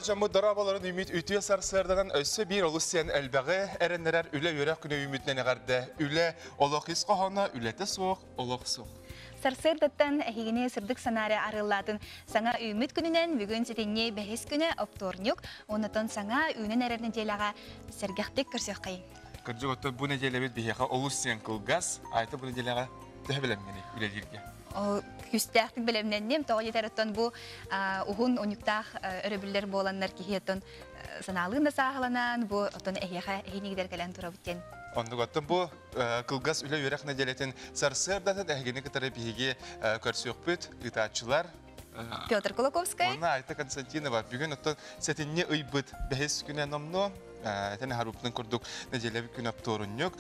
Бар дьоммут дорооболорун үүмүт үтүө сарсыарданан өссө биир олус сиэн элбэҕи эрэннэрэр үлэ-үөрэх күнэ үүммүтүнэн эҕэрдэ. Үлэ олох ис хоһооно, үлэтэ суох, олох суох. Сарсыардаттан эһигини сырдык санаары арыаллаатын саҥа үүммүт күнүнэн бүгүн сэтинньи бэһис күнэ оптуорньук, оннотон саҥа үүнэн эрэр нэдиэлэҕэ сэргэхтик көрсүөххэйиҥ. Кырдьык оттон бу нэдиэлэбит биһиэхэ олус сиэн кылгас. Айта бу нэдиэлэҕэ төһө бэлэмҥиний үлэлииргэ? Күүстээхтик бэлэмнэнним. Тоҕо диэтэр оттон бу уһун унньуктаах өрөбүллэр буоланнар киһи оттон санаалыын да сааһыланан бу оттон эһиэхэ эһинигидэр кэлэн турабыт диэн. Оннук оттон бу кылгас үлэ-үөрэх нэдиэлэтин сарсыардатын эһигини кытары биһиги көрсүөхпүт ыытааччылар Петр Кулаковскай. Уонна Айта Константинова. Бүгүн оттон сэтинньи ыйбыт бэһис күнэ номнуо этэн аһарбыппытын курдук нэдиэлэбит күнэ оптуорунньук.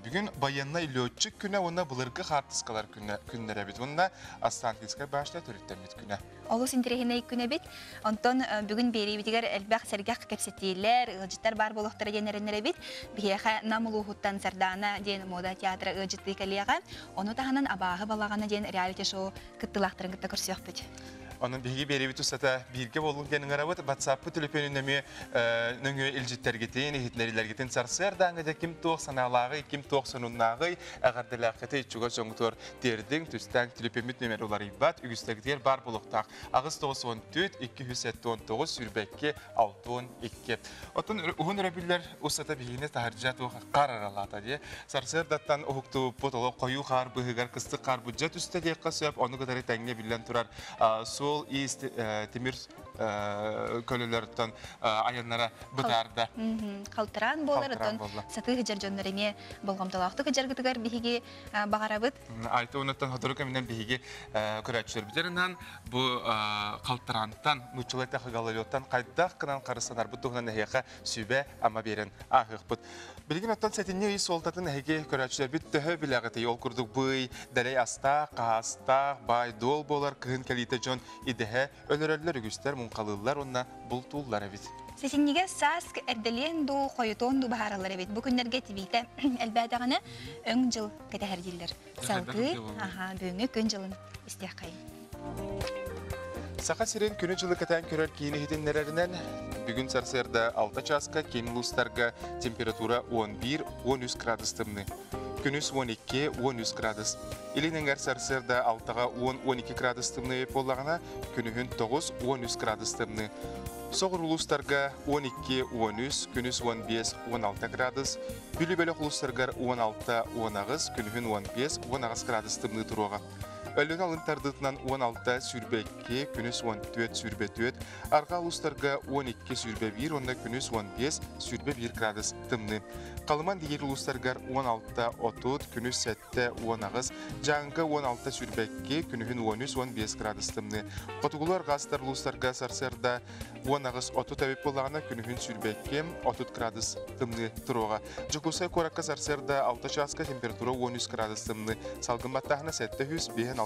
Бүгүн байыаннай летчик күнэ уонна былыргы хаартыскалар күннэрэ эбит. Уонна Останкинскай башня төрүттэммит күнэ. Олус интэриэһинэй күн эбит. Онтон бүгүн биэриибитигэр элбэх сэргэх кэпсэтиилэр, ыалдьыттар баар буолуохтара диэн эрэннэрэбит. Биһиэхэ Нам улууһуттан Сардаана диэн муода театра ыалдьыттыы кэлиэҕэ. Ону таһынан Абааһы балаҕана диэн реалити-шоу кыттыылаахтарын кытта көрсүөхпүт. Онон биһиги биэриибит устата бииргэ буолуҥ диэн ыҥырабыт. WhatsApp-пыт төлөпүөнүн нөҥүө нөҥүө илдьиттэргитин, иһитиннэриилэргитин сарсыардааҥҥы дьэ ким туох санаалааҕый, ким туох сонуннааҕый, эҕэрдэлээххитий, чугас дьоҥҥутугар тиэрдиҥ, түстээн төлөпүөммүт нүөмэрэ уларыйбат, үгүстэргитигэр баар буолуохтаах. 894 279 22 62. Оттон уһун өрөбүллэр устата биһигини таһырдьа туох хаар аралаата дии. Сарсыардаттан уһуктубуппут олох хойуу хаар быыһыгар кыстык хаар буддьа түстэ диэххэ сөп. Ону кытары тэҥҥэ биллэн турар суол-иис тимир көлөлөртөн айаннара бытаарда. Халтараан буолар, оттон сатыы сылдьар дьоннор эмиэ болҕомтолоохтук сылдьаргытыгар биһиги баҕарабыт. Айта онуттан сотору кэминэн биһиги көрөөччүлэрбитинэн бу халтараантан, нууччалыы эттэххэ гололедтан хайдах гынан харыстанарбыт туһунан эһиэхэ сүбэ-ама биэрэн ааһыахпыт. Билигин оттон сэтинньи ый суолтатын эһиги көрөөччүлэрбит төһө билэҕитий? Ол курдук бый, дэлэй астаах, хаһаастаах, баай-дуол буолар кыһын кэлиитэ дьон идэһэ өлөрөллөр, үгүстэр муҥхалыыллар уонна бултууллар эбит. Сэтинньигэ саас эрдэлиэн дуу, хойутуон дуу баһаараллар эбит. Бу күннэргэ тибиитэ элбээтэҕинэ өҥ дьыл кэтэһэр дииллэр. Салгыы, аха, бүгүҥҥү күн дьылын истиэххэйиҥ. Саха сирин күнү-дьылы кэтээн көрөр киин иһитиннэрэринэн, бүгүн сарсыарда 6 чааска киин улуустарга температура 11-13 градус тымныы. Күнүс 12-13 градус. Илин эҥэр сарсыарда 6-га 10-12 градус тымныы буоллаҕына, күнүһүн 9-13 градус тымныы. Соҕуруу улуустарга 12-13, күнүс 15-16 градус, Бүлүү бөлөх улуустарыгар 16-18, күнүһүн 15-18 градус тымныы туруоҕа. Өлүөн алын тардыытынан 16-22, күнүс 14-24, арҕаа улуустарга 12-21 уонна күнүс 15-21 градус тымныы. Халыман диир улуустарыгар 16-30, күнүс 7-18, Дьааҥыга 16-22, күнүһүн 13-15 градус тымныы. Хотугулуу арҕаастар улуустарга сарсыарда 18-30 эбит буоллаҕына, күнүһүн 22-30 градус тымныы туруоҕа. Дьокуускай куоракка сарсыарда 6 чааска температура 13 градус тымныы, салгын баттааһына 756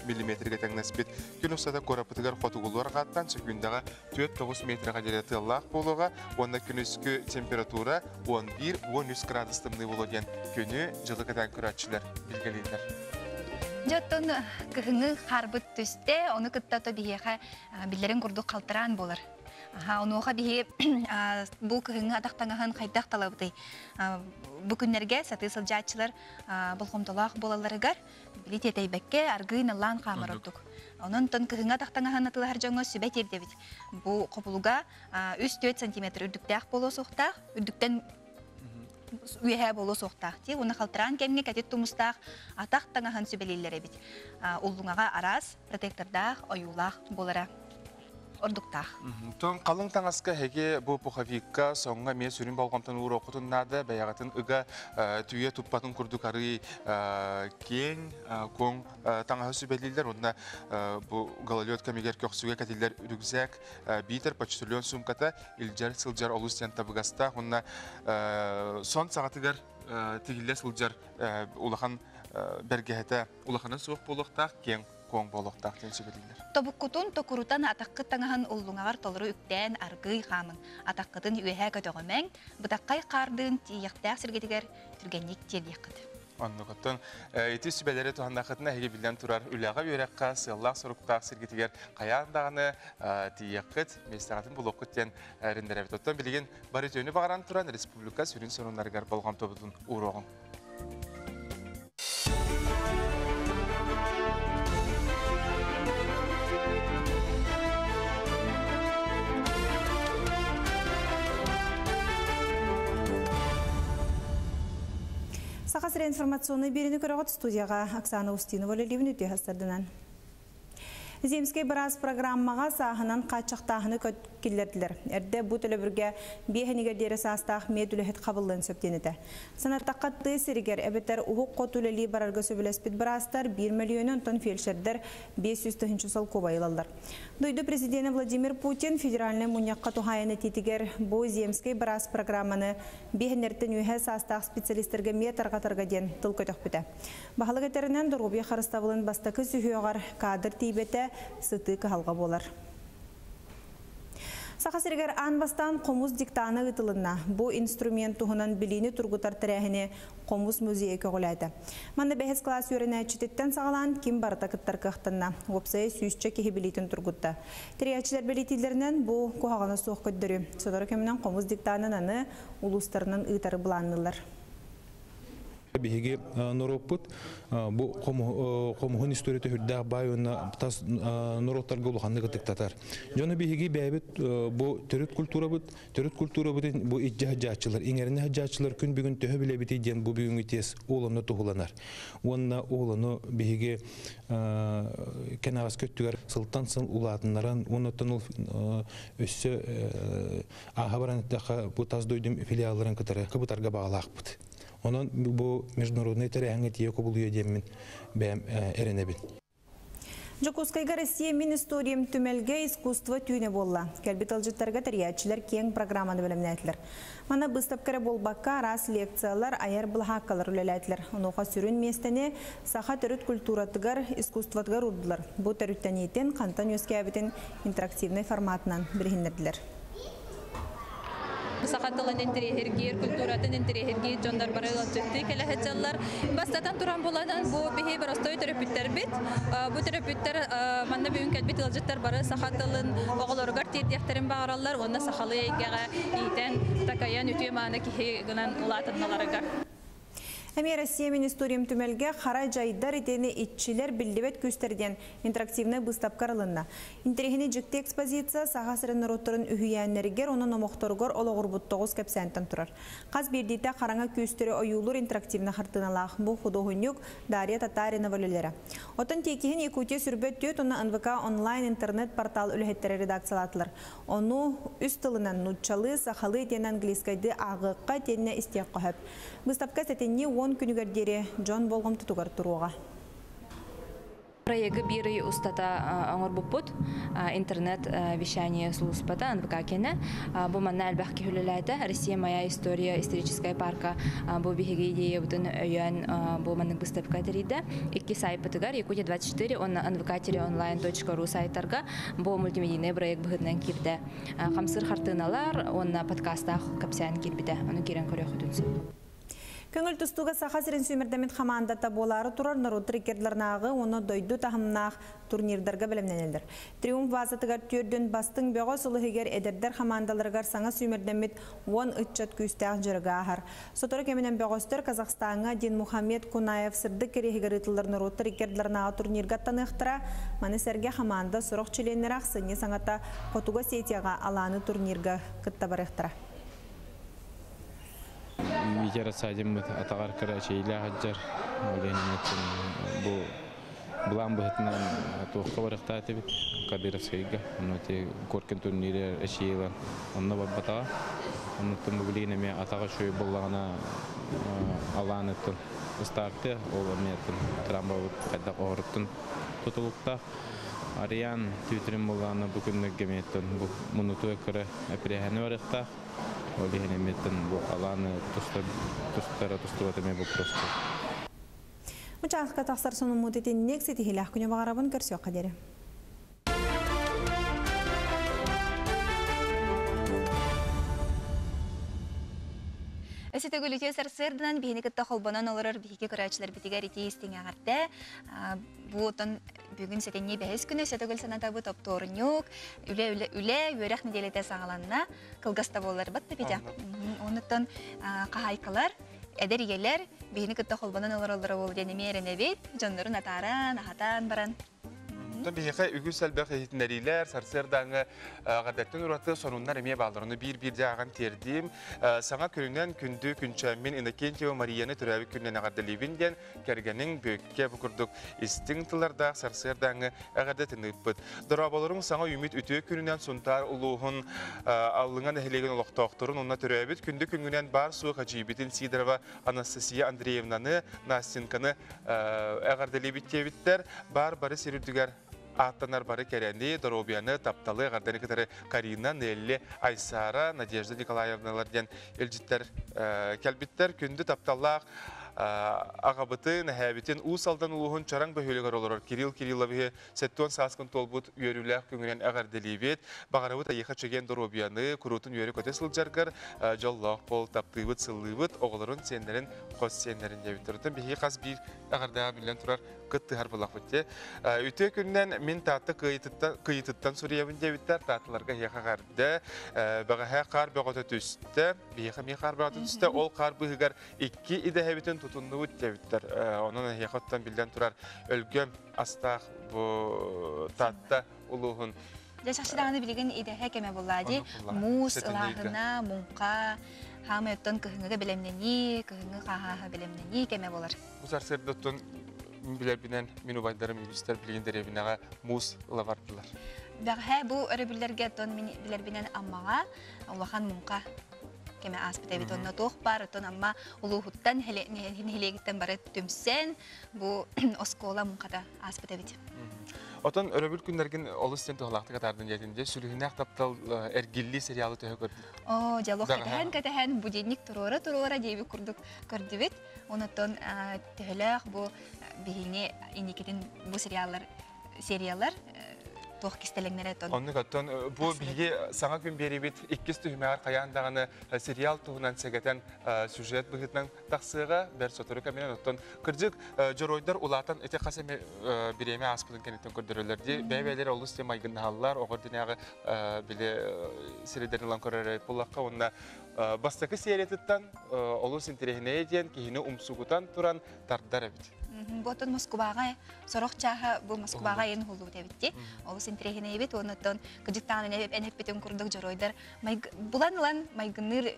миллиметргэ тэҥнэспит. Күн устата куораппытыгар хотугулуу арҕааттан сөкүүндэҕэ 4-9 метрга диэри тыаллаах буолуоҕа уонна күнүскү температура 11-13 градус тымныы буолуо диэн күнү, дьылы кэтээн көрөөччүлэр билгэлииллэр. Дьэ оттон кыһыҥҥы хаарбыт түстэ, ону кытта то биһиэхэ биллэрин курдук халтараан буолар. Онуоха биһи бу кыһыҥҥы атах таҥаһын хайдах талабытый? Бу күннэргэ сатыы сылдьааччылар болҕомтолоох буолалларыгар били тиэтэйбэккэ аргыый наллаан хаамар ордук. Онон тон кыһыҥҥы атах таҥаһын атыылаһар дьоҥҥо сүбэ тиэрдэбит. Бу хопулуга 3-4 сантиметр үрдүктээх буолуо суохтаах, үрдүктэн үөһээ буолуо суохтаах дии. Уонна халтараан кэмҥэ кэтит тумустаах атах таҥаһын сүбэлииллэр эбит. Уллуҥаҕа араас протектордаах, ойуулаах буолара ордуктаах. Тон халыҥ таҥаска эһиги бу пуховикка, соҥҥо эмиэ сүрүн болҕомтону ууруоххутун наада, бэйэҕитин ыга түүйэ туппатын курдук арыый киэҥ, куоҥ таҥаһы сүбэлииллэр уонна бу гололед кэмигэр көхсүгэ кэтиллэр рюкзак биитэр почтальон суумката илдьэр сылдьар олус диэн табыгастаах уонна сон саҕатыгар тигиллэ сылдьар улахан бэргэһэтэ улахана суох буолуохтаах, киэҥ куоҥ буолуохтаах диэн сүбэлииллэр. Тобуккутун токурутан атаххыт таҥаһын уллуҥаҕар толору үктээн аргыый хаамыҥ, атаххытын үөһээ көтөҕүмэҥ, бытаххай хаардыын тиийиэхтээх сиргитигэр түргэнник тиэрдиэххит. Оннук. Оттон ити сүбэлэри туһаннаххытына эһиги биллэн турар үлэҕэ, үөрэххэ сыаллаах-соруктаах сиргитигэр хайаан даҕаны тиийиэххит, миэстэҕитин булуоххут диэн эрэннэрэбит. Оттон билигин бары үтүөнү баҕаран туран республика сүрүн сонуннарыгар болҕомтобутун ууруоҕуҥ. Саха сирэ информационнай биэриини көрөҕүт, студияҕа Оксана Устинова үлэлиибин, үтүө сарсыарданан. Земскэй быраас программаҕа сааһынан хааччахтааһыны киллэрдилэр. Эрдэ бу төлөбүргэ биэһинигэр диэри саастаах мед үлэһит хабыллыан сөп диэн этэ. Санаттахха, тыа сиригэр эбэтэр уһук хоту үлэлии барарга сөбүлэспит быраастар 1 мөлүйүөнү, онтон фельдшердэр 500 тыһыынча солкуобайы ылаллар. Дойду президенэ Владимир Путин федеральнай мунньахха туһаайан этиитигэр бу Земскэй быраас программаны биэһиннэртэн үөһэ саастаах специалистарга эмиэ тарҕатарга диэн тыл көтөхпүтэ. Баһылык этэринэн, доруобуйа харыстабылын бастакы сүһүөҕэр кадр тиийбэтэ сытыы кыһалҕа буолар. Саха сиригэр аан бастаан хомус диктана ыытылынна. Бу инструмент туһунан билиини тургутар тэрээһини хомус музейа көҕүлээтэ. Манна бэһис кылаас үөрэнээччититтэн саҕалаан ким барыта кыттар кыахтанна. Уопсайа 100-чэ киһи билиитин тургутта. Тэрийээччилэр бэлиэтииллэринэн, бу куһаҕана суох көрдөрүү. Сотору кэминэн хомус диктанын аны улуустарынан ыытары былаанныыллар. Биһиги норуоппут бу хомуһун историята сүрдээх баай уонна тас норуоттарга улаханнык ытыктатар. Дьону биһиги бэйэбит бу төрүт культурабыт, төрүт культурабытын бу илдьэ сылдьааччылар, иҥэринэ сылдьааччылар күн бүгүн төһө билэбитий диэн бу бүгүҥҥү тест уоланна туһуланар. Уонна уолану биһиги кэнэҕэски өттүгэр сылтан сыл улаатыннаран, уоннаттан ол өссө ааһа баран эттэххэ, бу тас дойдум филиалларын кытары кыбытарга баҕалаахпыт. Онон бу международный тэрээһиҥҥэ тиийэ кубулуйа диэммин бэйэм эрэнэбин. Дьокуускайга Россия мин историям түмэлгэ искусство түүнэ буолла. Кэлбит ыалдьыттарга тэрийээччилэр киэҥ программаны бэлэмнээтилэр. Манна быыстапка эрэ буолбакка, араас лекциялар, айар былаһааккалар үлэлээтилэр. Онуоха сүрүн миэстэни саха төрүт культуратыгар, искусствотыгар уурдулар. Бу төрүттэниитин, хантан үөскээбитин интерактивнай форматынан билиһиннэрдилэр. Саха тылын интэриэһиргиир, культуратын интэриэһиргиир дьоннор бары ыалдьыттыы кэлэ сылдьаллар. Бастатан туран буоланан бу биһи боростой төрөппүттэрбит. Бу төрөппүттэр манна бүгүн кэлбит ыалдьыттар бары саха тылын оҕолоругар тиэрдиэхтэрин баҕараллар уонна сахалыы эйгэҕэ иитэн, такайан үтүө мааны киһи гынан улаатынналарыгар. Эмиэ Россия мин историям түмэлгэ хара дьайдар итиэннэ иччилэр, биллибэт күүстэр диэн интерактивнай быыстапка арылынна. Интэриэһинэй дьикти экспозиция Саха сирин норуоттарын үһүйээннэригэр уонна номохторугар олоҕурбут тоҕус кэпсээнтэн турар. Хас биирдиитэ хараҥа күүстэри ойуулуур интерактивнай хартыыналаах, бу худуоһунньук Дарья Татаринова үлэлэрэ. Оттон тиэкиһин Якутия 24 уонна НВК онлайн интернет-портал үлэһиттэрэ редакциялаатылар. Ону үс тылынан нууччалыы, сахалыы итиэннэ английскайдыы ааҕыахха итиэннэ истиэххэ сөп. Быыстапка сэтинньи 10 күнүгэр диэри дьон болҕомтотугар туруоҕа. Проегы биир ый устата оҥорбуппут, интернет вещание сулууспата НВК киэнэ. Бу манна элбэх киһи үлэлээтэ. Россия моя история историческая парка бу биһиги идеябытын өйөөн бу маннык выставка тэрийдэ. Икки сайпытыгар Якутия 24 уонна nvk-online.ru сайтарга бу мультимедийный проект быһыытынан киирдэ. Хамсыыр хартыыналар уонна подкастаах кэпсээн киирбитэ. Ону киирэн көрүөххүтүн сөп. Көҥүл тустууга Саха сирин сүүмэрдэммит хамаандата буолаары турар норуоттар иккардыларынааҕы уонна дойду таһымнаах турнирдарга бэлэмнэнэллэр. Триумф базатыгар түөрт бастыҥ бөҕөс, ол иһигэр эдэрдэр хамаандаларыгар саҥа сүүмэрдэммит 10 ыччат күүстээх дьарыгы ааһар. Сотору кэминэн бөҕөстөр Казахстаҥҥа Динмухамед Кунаев сырдык кэриэһигэр ыытыллар норуоттар иккардыларынааҕы турнирга аттаныахтара. Маны сэргэ хамаанда сорох чилиэннэрэ ахсынньы саҥата Хотугу Осетияҕа Аланы турнирга кытта барыахтара. Витя Рассадин атаҕар кыра эчэйиилээх сылдьар. Бу былаан быһыытынан туохха барыахтаах этибит Кадыровскайга. Онно ти Коркин турнире эчэйиилэн онно барбатаҕа. Оннуттан бу билигин эмиэ атаҕа үчүгэй буоллаҕына Аланыттан ыстаарты ол эмиэ травмабыт хайдах оһоруттун тутулуктаах. Ариан түүтүрүн буоллаҕына бу күннэргэ эмиэттэн бу мунутуга кыра эпирээһини барыахтаах. Ол иһин эмиэттэн бу Аланы тустара тустубата эмиэ вопрос. Бу чааска тахсар сонуммут итинник, ситиһиилээх күнү баҕарабын, көрсүөххэ диэри. Өссө төгүл үтүө сарсыарданан биһини кытта холбонон олорор биһиги көрөөччүлэрбитигэр итии истиҥ эҕэрдэ. Бу отон бүгүн сэтинньи бэһис күнэ өссө төгүл санатабыт оптуорунньук, үлэ үлэ үлэ үөрэх нэдиэлэтэ саҕаланна. Кылгас да буолларбыт да битэ. Онуттан хаһаайкалар, эдэр ийэлэр биһини кытта холбонон олороллоро буолуо диэн эмиэ эрэнэбит. Дьоннорун атааран, аһатан баран. Онтон биһиэхэ үгүс элбэх иһитиннэриилэр, сарсыардааҥы эҕэрдэттэн ураты сонуннар эмиэ бааллар. Ону биир-биир дьааҕан тиэрдиим. Саҥа күнүнэн күндү күнчээммин Иннокентьева Марияны төрөөбүт күнүнэн эҕэрдэлиибин диэн кэргэниҥ Бүөккэ бу курдук истиҥ тыллардаах сарсыардааҥы эҕэрдэтин ыыппыт. Дорооболоруҥ саҥа үүммүт үтүө күнүнэн Сунтаар улууһун Аллыҥа нэһилиэгин олохтоохторун уонна төрөөбүт күндү күҥҥүнэн баар-суох эдьиийбитин Сидорова Анастасия Андреевнаны, Настеньканы эҕэрдэлиибит диэбиттэр. Баар бары сир үрдүгэр ааттанар бары кэрэни, доруобуйаны, тапталы эҕэрдэни кытары Карина, Нелли, Айсара, Надежда Николаевналар диэн илдьиттэр кэлбиттэр. Күндү тапталлаах аҕабытын, эһээбитин Уус Алдан улууһун Чараҥ бөһүөлэгэр олорор Кирилл Кирилловиһы 70 сааскын туолбут үөрүүлээх күҥүнэн эҕэрдэлиибит. Баҕарабыт эйиэхэ чэгиэн доруобуйаны, куруутун үөрэ-көтө сылдьаргар дьоллоох буол, таптыыбыт, сыллыыбыт, оҕолорун, сиэннэрин, хос сиэннэрин диэбиттэр. Оттон биһиги хас биир эҕэрдэҕэ биллэн турар кыттыһар булахпыт дии. Үтүө күнүнэн мин Таатта кыйытыттан суруйабын диэбиттэр. Таатталарга эһиэхэ эҕэрдэ. Бэҕэһээ хаар бөҕөтө түстэ. Биһиэхэ эмиэ хаар бөҕөтө түстэ. Ол хаар быыһыгар икки идэһэбитин тутуннубут диэбиттэр. Онон эһиэхэ оттон биллэн турар өлгөм астаах бу Таатта улууһун Дьэ чахчы даҕаны билигин идэһэ кэмэ буолла дии. Муус ылааһына, муҥха, хаамай оттон кыһыҥҥыга бэлэмнэнии, кыһыҥҥы хааһааһа бэлэмнэнии кэмэ буолар. Бу сарсыарда мин билэрбинэн мин убайдарым үгүстэр билигин дэриэбинэҕэ муус ыла бардылар. Бэҕэһээ бу өрөбүллэргэ оттон мин билэрбинэн Аммаҕа улахан муҥха кэмэ ааспыт эбит. Онно туох баар оттон Амма улууһуттан нэһилиэгиттэн бары түмсэн бу оскуола муҥхата ааспыт эбит. Отон өрөбүл күннэргин олус диэн туһалаахтык атаардын диэтин дьэ сүлүһүнээх таптал эргиллии сериалы төһө көрдүн? Оо, дьэ, кэтэһэн кэтэһэн будильник туруора-туруора диэбит курдук көрдүбүт. Онотон төһөлөөх бу биһиги инникитин бу сериаллар сериялар туох кистэлэҥнэрэ тон. Оннук оттон бу биһиги саҥа күн биэрибит иккис түһүмэҕэр хайаан даҕаны сериал туһунан сэгэтэн сюжет быһыытынан тахсыаҕа бэрт сотору кэминэн оттон кырдьык дьоруойдар улаатан ити хас эмэ бириэмэ ааспытын кэнниттэн көрдөрөллөр дии бэйэ-бэйэлэрэ олус диэн майгыннаһаллар оҕо эрдинээҕи били сиридэрин ылан көрөр буоллахха уонна бастакы сериятыттан олус интэриэһинэйэ диэн киһини умсугутан туран тардар эбит. Бу оттон Москубаҕа сорох чааһа бу Москубаҕа айан уһуллубут эбит дии. Олус интэриэһинэй эбит уонна оттон кыдьыктаан эн эппитин курдук дьоруойдар булан ылан майгынныыр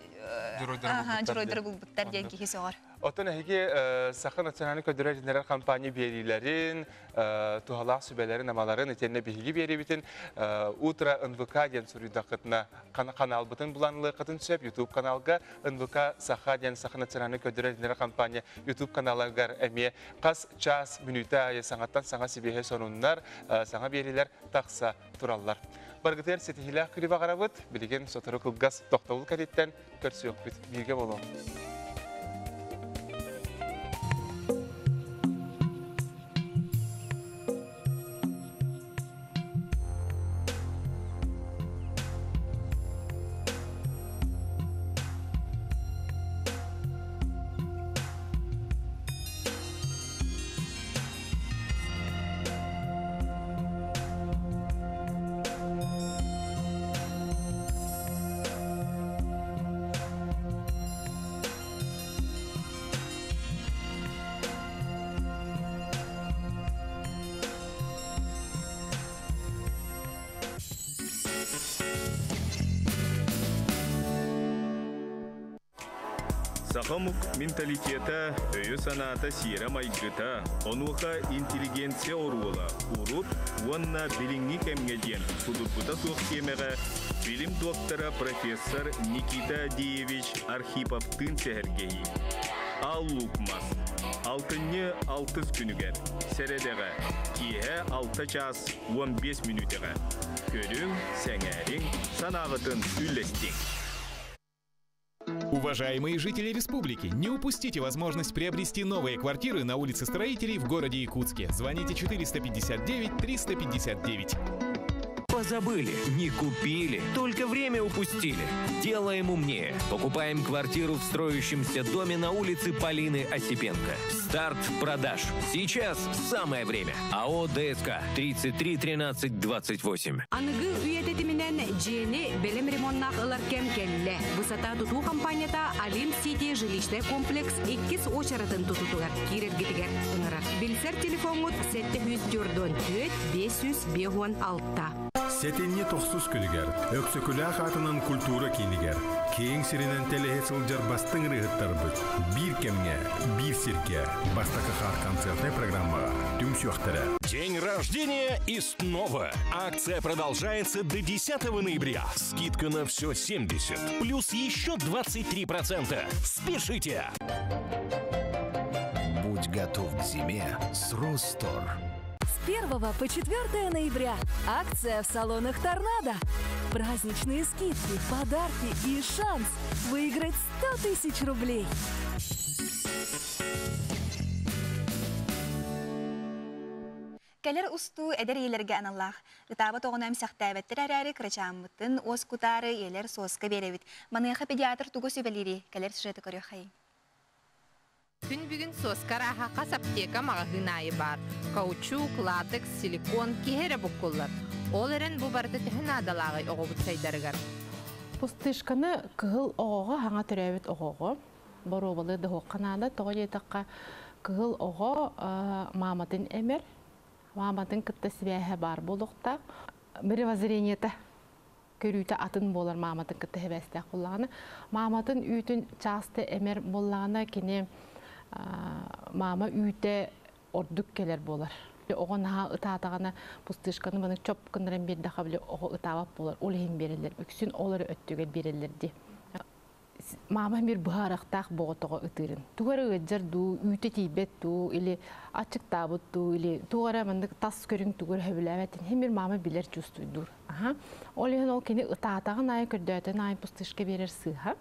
дьоруойдары булбуттар диэн киһи сөҕөр. Оттон эһиги Саха национальнай көрдөрөр иһитиннэрэр компания биэриилэрин, туһалаах сүбэлэрин, амаларын итиэннэ биһиги биэриибитин Утро НВК диэн суруйдаххытына каналбытын булан ылыаххытын сөп. YouTube каналга НВК Саха диэн Саха национальнай көрдөрөр иһитиннэрэр компания YouTube каналыгар эмиэ хас час мүнүүтэ аайы саҥаттан саҥа сибиэһэй сонуннар, саҥа биэриилэр тахса тураллар. Барыгытыгар ситиһиилээх күнү баҕарабыт. Билигин сотору кылгас тохтобул кэнниттэн көрсүөхпүт. Бииргэ буолуоҥ. Саха омук менталитета, өйө-санаата сиэрэ-майгыта, онуоха интеллигенция оруола урут уонна билиҥҥи кэмҥэ диэн судургута суох тиэмэҕэ билим доктора профессор Никита Адиевич Архиповтыын сэһэргэһии. Ал Луук Мас. Алтынньы алтыс күнүгэр, сэрэдэҕэ, киэһэ алта чаас 15 мүнүүтэҕэ. Көрүҥ, сэҥээриҥ, санааҕытын үллэстиҥ. Уважаемые жители республики, не упустите возможность приобрести новые квартиры на улице Строителей в городе Якутске. Звоните 459 359. Позабыли, не купили, только время упустили. Делаем умнее. Покупаем квартиру в строящемся доме на улице Полины Осипенко. Старт продаж. Сейчас самое время. АО ДСК 33 13 28. Аныгы үйэ тэтиминэн дьиэни бэлэм ремоннаах ылар кэм кэллэ. Высота тутуу хампаанньата Олимп Сити жилищнай комплекс иккис уочаратын тутуутугар киирэргитигэр ыҥырар. Билсэр телефоҥҥут 744 556. Сэтинньи тохсус күнүгэр Өксөкүлээх аатынан культура киинигэр киэҥ сиринэн тэлэһэ сылдьар бастыҥ ырыаһыттарбыт биир кэмҥэ, биир сиргэ бастакы хаар концертнай программаҕа түмсүөхтэрэ. День рождения и снова. Акция продолжается до 10 ноября. Скидка на все 70, плюс еще 23%. Спешите! Будь готов к зиме с Ростор. С 1 по 4 ноября акция в салонах «Торнадо». Праздничные скидки, подарки и шанс выиграть 100 тысяч рублей. Кэлэр устуу эдэр ийэлэргэ аналлаах. Ытаабат оҕону эмсэхтээбэттэр эрээри кырачааммытын уоскутаары ийэлэр суоска биэрэбит. Маныаха педиатр тугу сүбэлиирий? Кэлэр сюжеты көрүөххэйиҥ. Күн бүгүн суоска арааһа хас аптека маҕаһыын аайы баар. Каучук, латекс, силикон киһи эрэ буккуллар. Ол эрэн бу барыта төһө наадалааҕый оҕобут сайдарыгар? Пустышканы кыһыл оҕоҕо хаҥа төрөөбүт оҕоҕо боруобалыы да уһуохха наада. Тоҕо диэтэххэ, кыһыл оҕо мааматын эмэр, мааматын кытта сибээһэ баар буолуохтаах. Мировоззрениета көрүүтэ атын буолар мааматын кытта сибээстээх буоллаҕына, мааматын үүтүн чааста эмэр буоллаҕына, кини маама үүтэ ордук кэлэр буолар. Оҕо наһаа ытаатаҕына пустышканы маны чоп гыннаран биэрдэххэ били оҕо ытаабат буолар. Ол иһин биэрэллэр. Үксүн ол эрэ өттүгэр биэрэллэр дии. Маама бир быһаарыахтаах боҕотоҕо ытыырын. Тугу эрэ ыалдьар дуу, үүтэ тиийбэт дуу, или аччыктаабыт дуу, или туох эрэ маннык тас көрүҥ тугу эрэ сөбүлээбэтин иһин бир маама билэр чувствуйдуур. Аха. Ол иһин ол кини ытаатаҕын аайы көрдөөтөн аайы пустышка биэрэр сыыһа.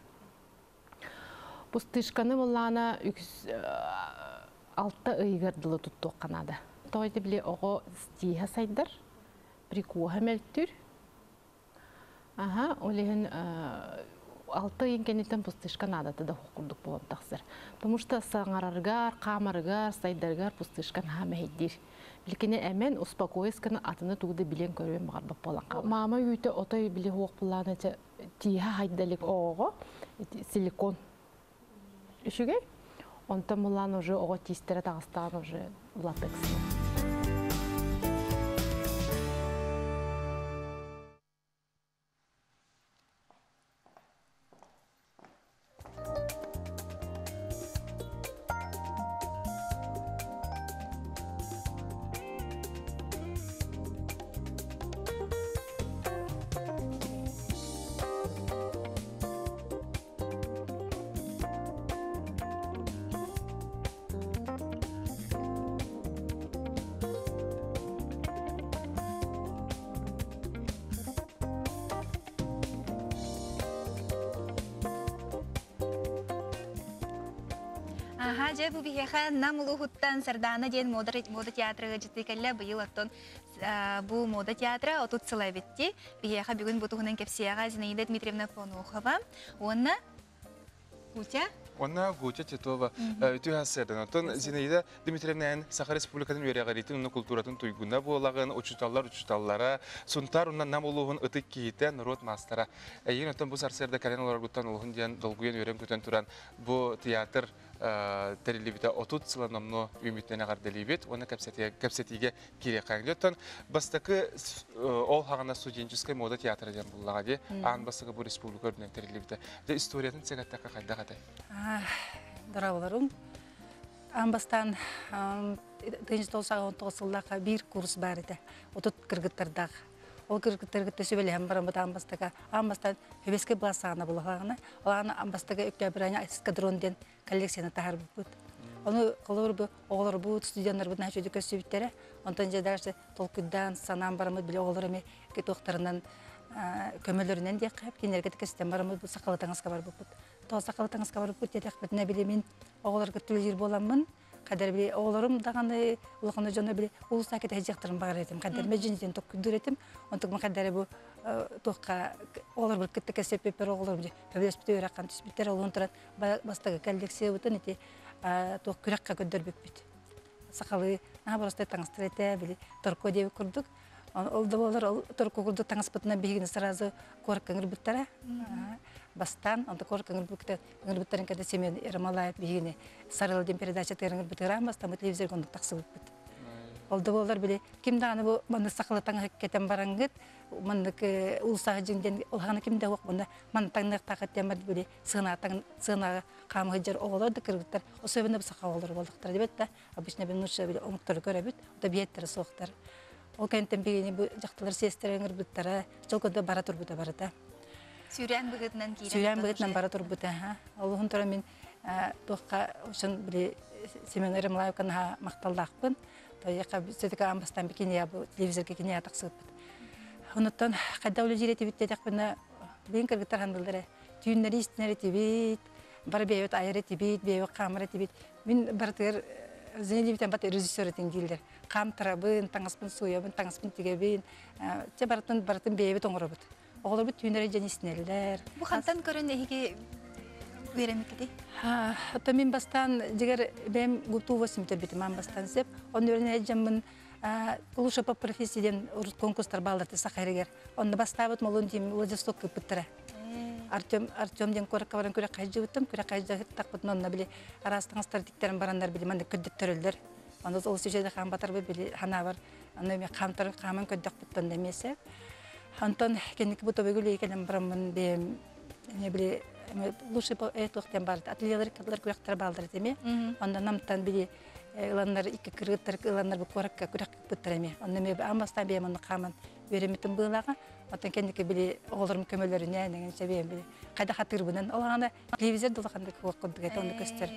Пустышканы буллаана үкс алта ыйыгар дылы туттуохха наада. Тоҕо ити били оҕо тииһэ сайдар, прикуһа мөлтүүр. Аха, ол иһин алта ыйын кэнниттэн пустышка наадата да курдук буолан тахсар. Потому что саҥарарыгар, хаамарыгар, сайдарыгар пустышка наһаа мэһэйдиир. Биликини эмэн успокоисканы атыны тугу да билэн көрүөн баҕарбат буолан хаалар. Маама үүтэ отой били хуох буллаана тииһэ хайдалик оҕоҕо силикон үчүгэй. Онтон буллаан уже оҕо тиистэрэ таҕыстаан уже латекс. Аха, дьэ бу биһиэхэ Нам улууһуттан Сардаана диэн мода, мода театрыга дьиттий кэллэ. Быйыл оттон бу мода театра 30 сыла эбитти. Биһиэхэ бүгүн бу туһунан кэпсиэҕэ Зинаида Дмитриевна Понохова уонна Гутя. Уонна Гутя Титова үтүө сарсыардан. Оттон Зинаида Дмитриевна Саха Республикатын үөрэҕириитин уонна култууратын туйгуна буолаҕын, учууталлар учууталлара, Сунтаар уонна Нам улууһун ытык киһитэ, норуот маастара. Эйигин оттон бу сарсыарда кэлэн олороргуттан улуһун диэн долгуйан үөрэн-көтөн туран бу театр тэриллибитэ 30 сыла номнуо үүммүтүнэн эҕэрдэлиибит уонна кэпсэтиигэ киириэххэҥ. Оттон бастакы ол хаҕана студенческай мода театра диэн буллаҕа дии. Аан бастакы бу республика үрдүнэн тэриллибитэ. Дьэ историятын сэгэттэххэ хайдах этэй? Дорооболорум. Аан бастаан 1919 сыллаахха биир курс баар этэ. 30 кыргыттардаах. Ол кыргыттары кытта сүбэлэһэн бараммыт аан бастака аан бастаан Хөбөскө былаас саҕана булаҕына, ол аан бастакы Өктөөбүрээни эскадрон диэн коллекцияны таһаарбыппыт. Ону холобур бу оҕолорбут, студеннарбыт наһаа үчүгэйдик көрсүбүттэрэ. Онтон дьэ даже толкуйдаан, санаан бараммыт били оҕолор эмиэ туохтарынан көмөлөрүнэн диэххэ кинилэргэ кэстэн бараммыт бу сахалы таҥаска барбыппыт. Тоҕо сахалы таҥаска барбыппыт диэтэхпитинэ били мин оҕолорго үлэлиир буоламмын Кадер били оҕолорум даҕаны улахан дьоно били улуустаа кэтэһдьиэхтэрин баҕар этим. Кадер меджинитин токкуйдуур этим. Онтук кадер бу туохха оҕолорбут кытта кэсэппиппэр оҕолорум хөбүлэспит үөрэххэ түспүттэр олуһун туран бастакы коллекциябытын ити туох күрэххэ көрдөрбүппүт. Сахалыы наһаа боростой таҥастар этэ били торко диэбит курдук. Ол да буолар ол торко курдук таҥаспытынан биһигини сразу куоракка ыҥырбыттара. Бастаан онто куоракка ыҥырбыттарын кэннэ Семен Ермолаев биһигини Сарыал диэн передача ыҥырбытыгар бастаммыт телевизорга оннук тахсыбыппыт. Ол да буолар били ким даҕаны бу маннык сахалыы таҥаһы кэтэн бараҥҥыт маннык улусаһы дьиҥ диэн улахана ким да суох мунна манна таҥныахтаахыт диэн били сыанаҕа хаама сылдьар оҕолор да кыргыттар особенно саха оҕолоро буоллахтара дибэт да обычно бин нуучча били омуктары көрөбүт ото биэттэрэ суохтар ол кэнниттэн бигини бу дьахталар сиэстэрэ ыҥырбыттара чолкондо бара турбута барыта Сүүрээн быһыытынан киирэн сүүрээн быһыытынан бара турбута олуһун туран мин туохха ошон били Семен Ермолаевка наһаа махталлаахпын Тойяха все-таки аан бастаан бикиния бу телевизорга кинигэ тахсыбыппыт. Онуттан хайда үлэ дьиретибит диэтэхпинэ билин кыргыттар хандыллара түүннэри истинэр этибит, бары бэйэбит айар этибит, бэйэбит хаамар этибит. Мин барытыгар Зенелибитен бат режиссер этин дииллэр. Хаамтарабын, таҥаспын сууйабын, таҥаспын тигэбин. Чэ барытын барытын бэйэбит оҥоробут. Оҕолорбут түүннэри дьэн истинэллэр. Бу хантан көрөн эһиги үөрэммиккитий? Оттон мин бастаан дьигэр бэйэм гутуво симтэрбитим аан бастаан сеп. Онно үөрэнэ дьаммын лучше по профессии диэн конкурстар бааллар саха эригэр. Онно бастаабыт молун дим Владивосток кыппыттара. Артем Артем диэн куоракка баран күрэххэ сылдьыбытым. Күрэххэ сылдьыбыттахпытын онно били араас таҥастар тиктэрин бараннар били маннык көрдөттөрөллөр. Онно ол сүүсэдэ хаан батарбыт били ханаабар онно эми хаамтарын хааман көрдөхпүттэн да эмиэ сеп. Онтон кэнники бу тобугу үлэйи кэлэн бараммын бэйэм эмиэ били лучше туох диэн баар ательелар кыдлар күрэхтэр бааллар этими. Онно намтан били ыланнар икки кыргыттар ыланнар бу куоракка күрэх кыппыттар эмиэ. Онно эмиэ аан бастаан бэйэм онно хааман үөрэммитим быылааҕа. Оттон кэнники били оҕолорум көмөлөрүнэн эҥин сэбиэм били хайда хатыырбынан ол аҕана телевизор да улаханнык суох курдук этэ онно көстөр.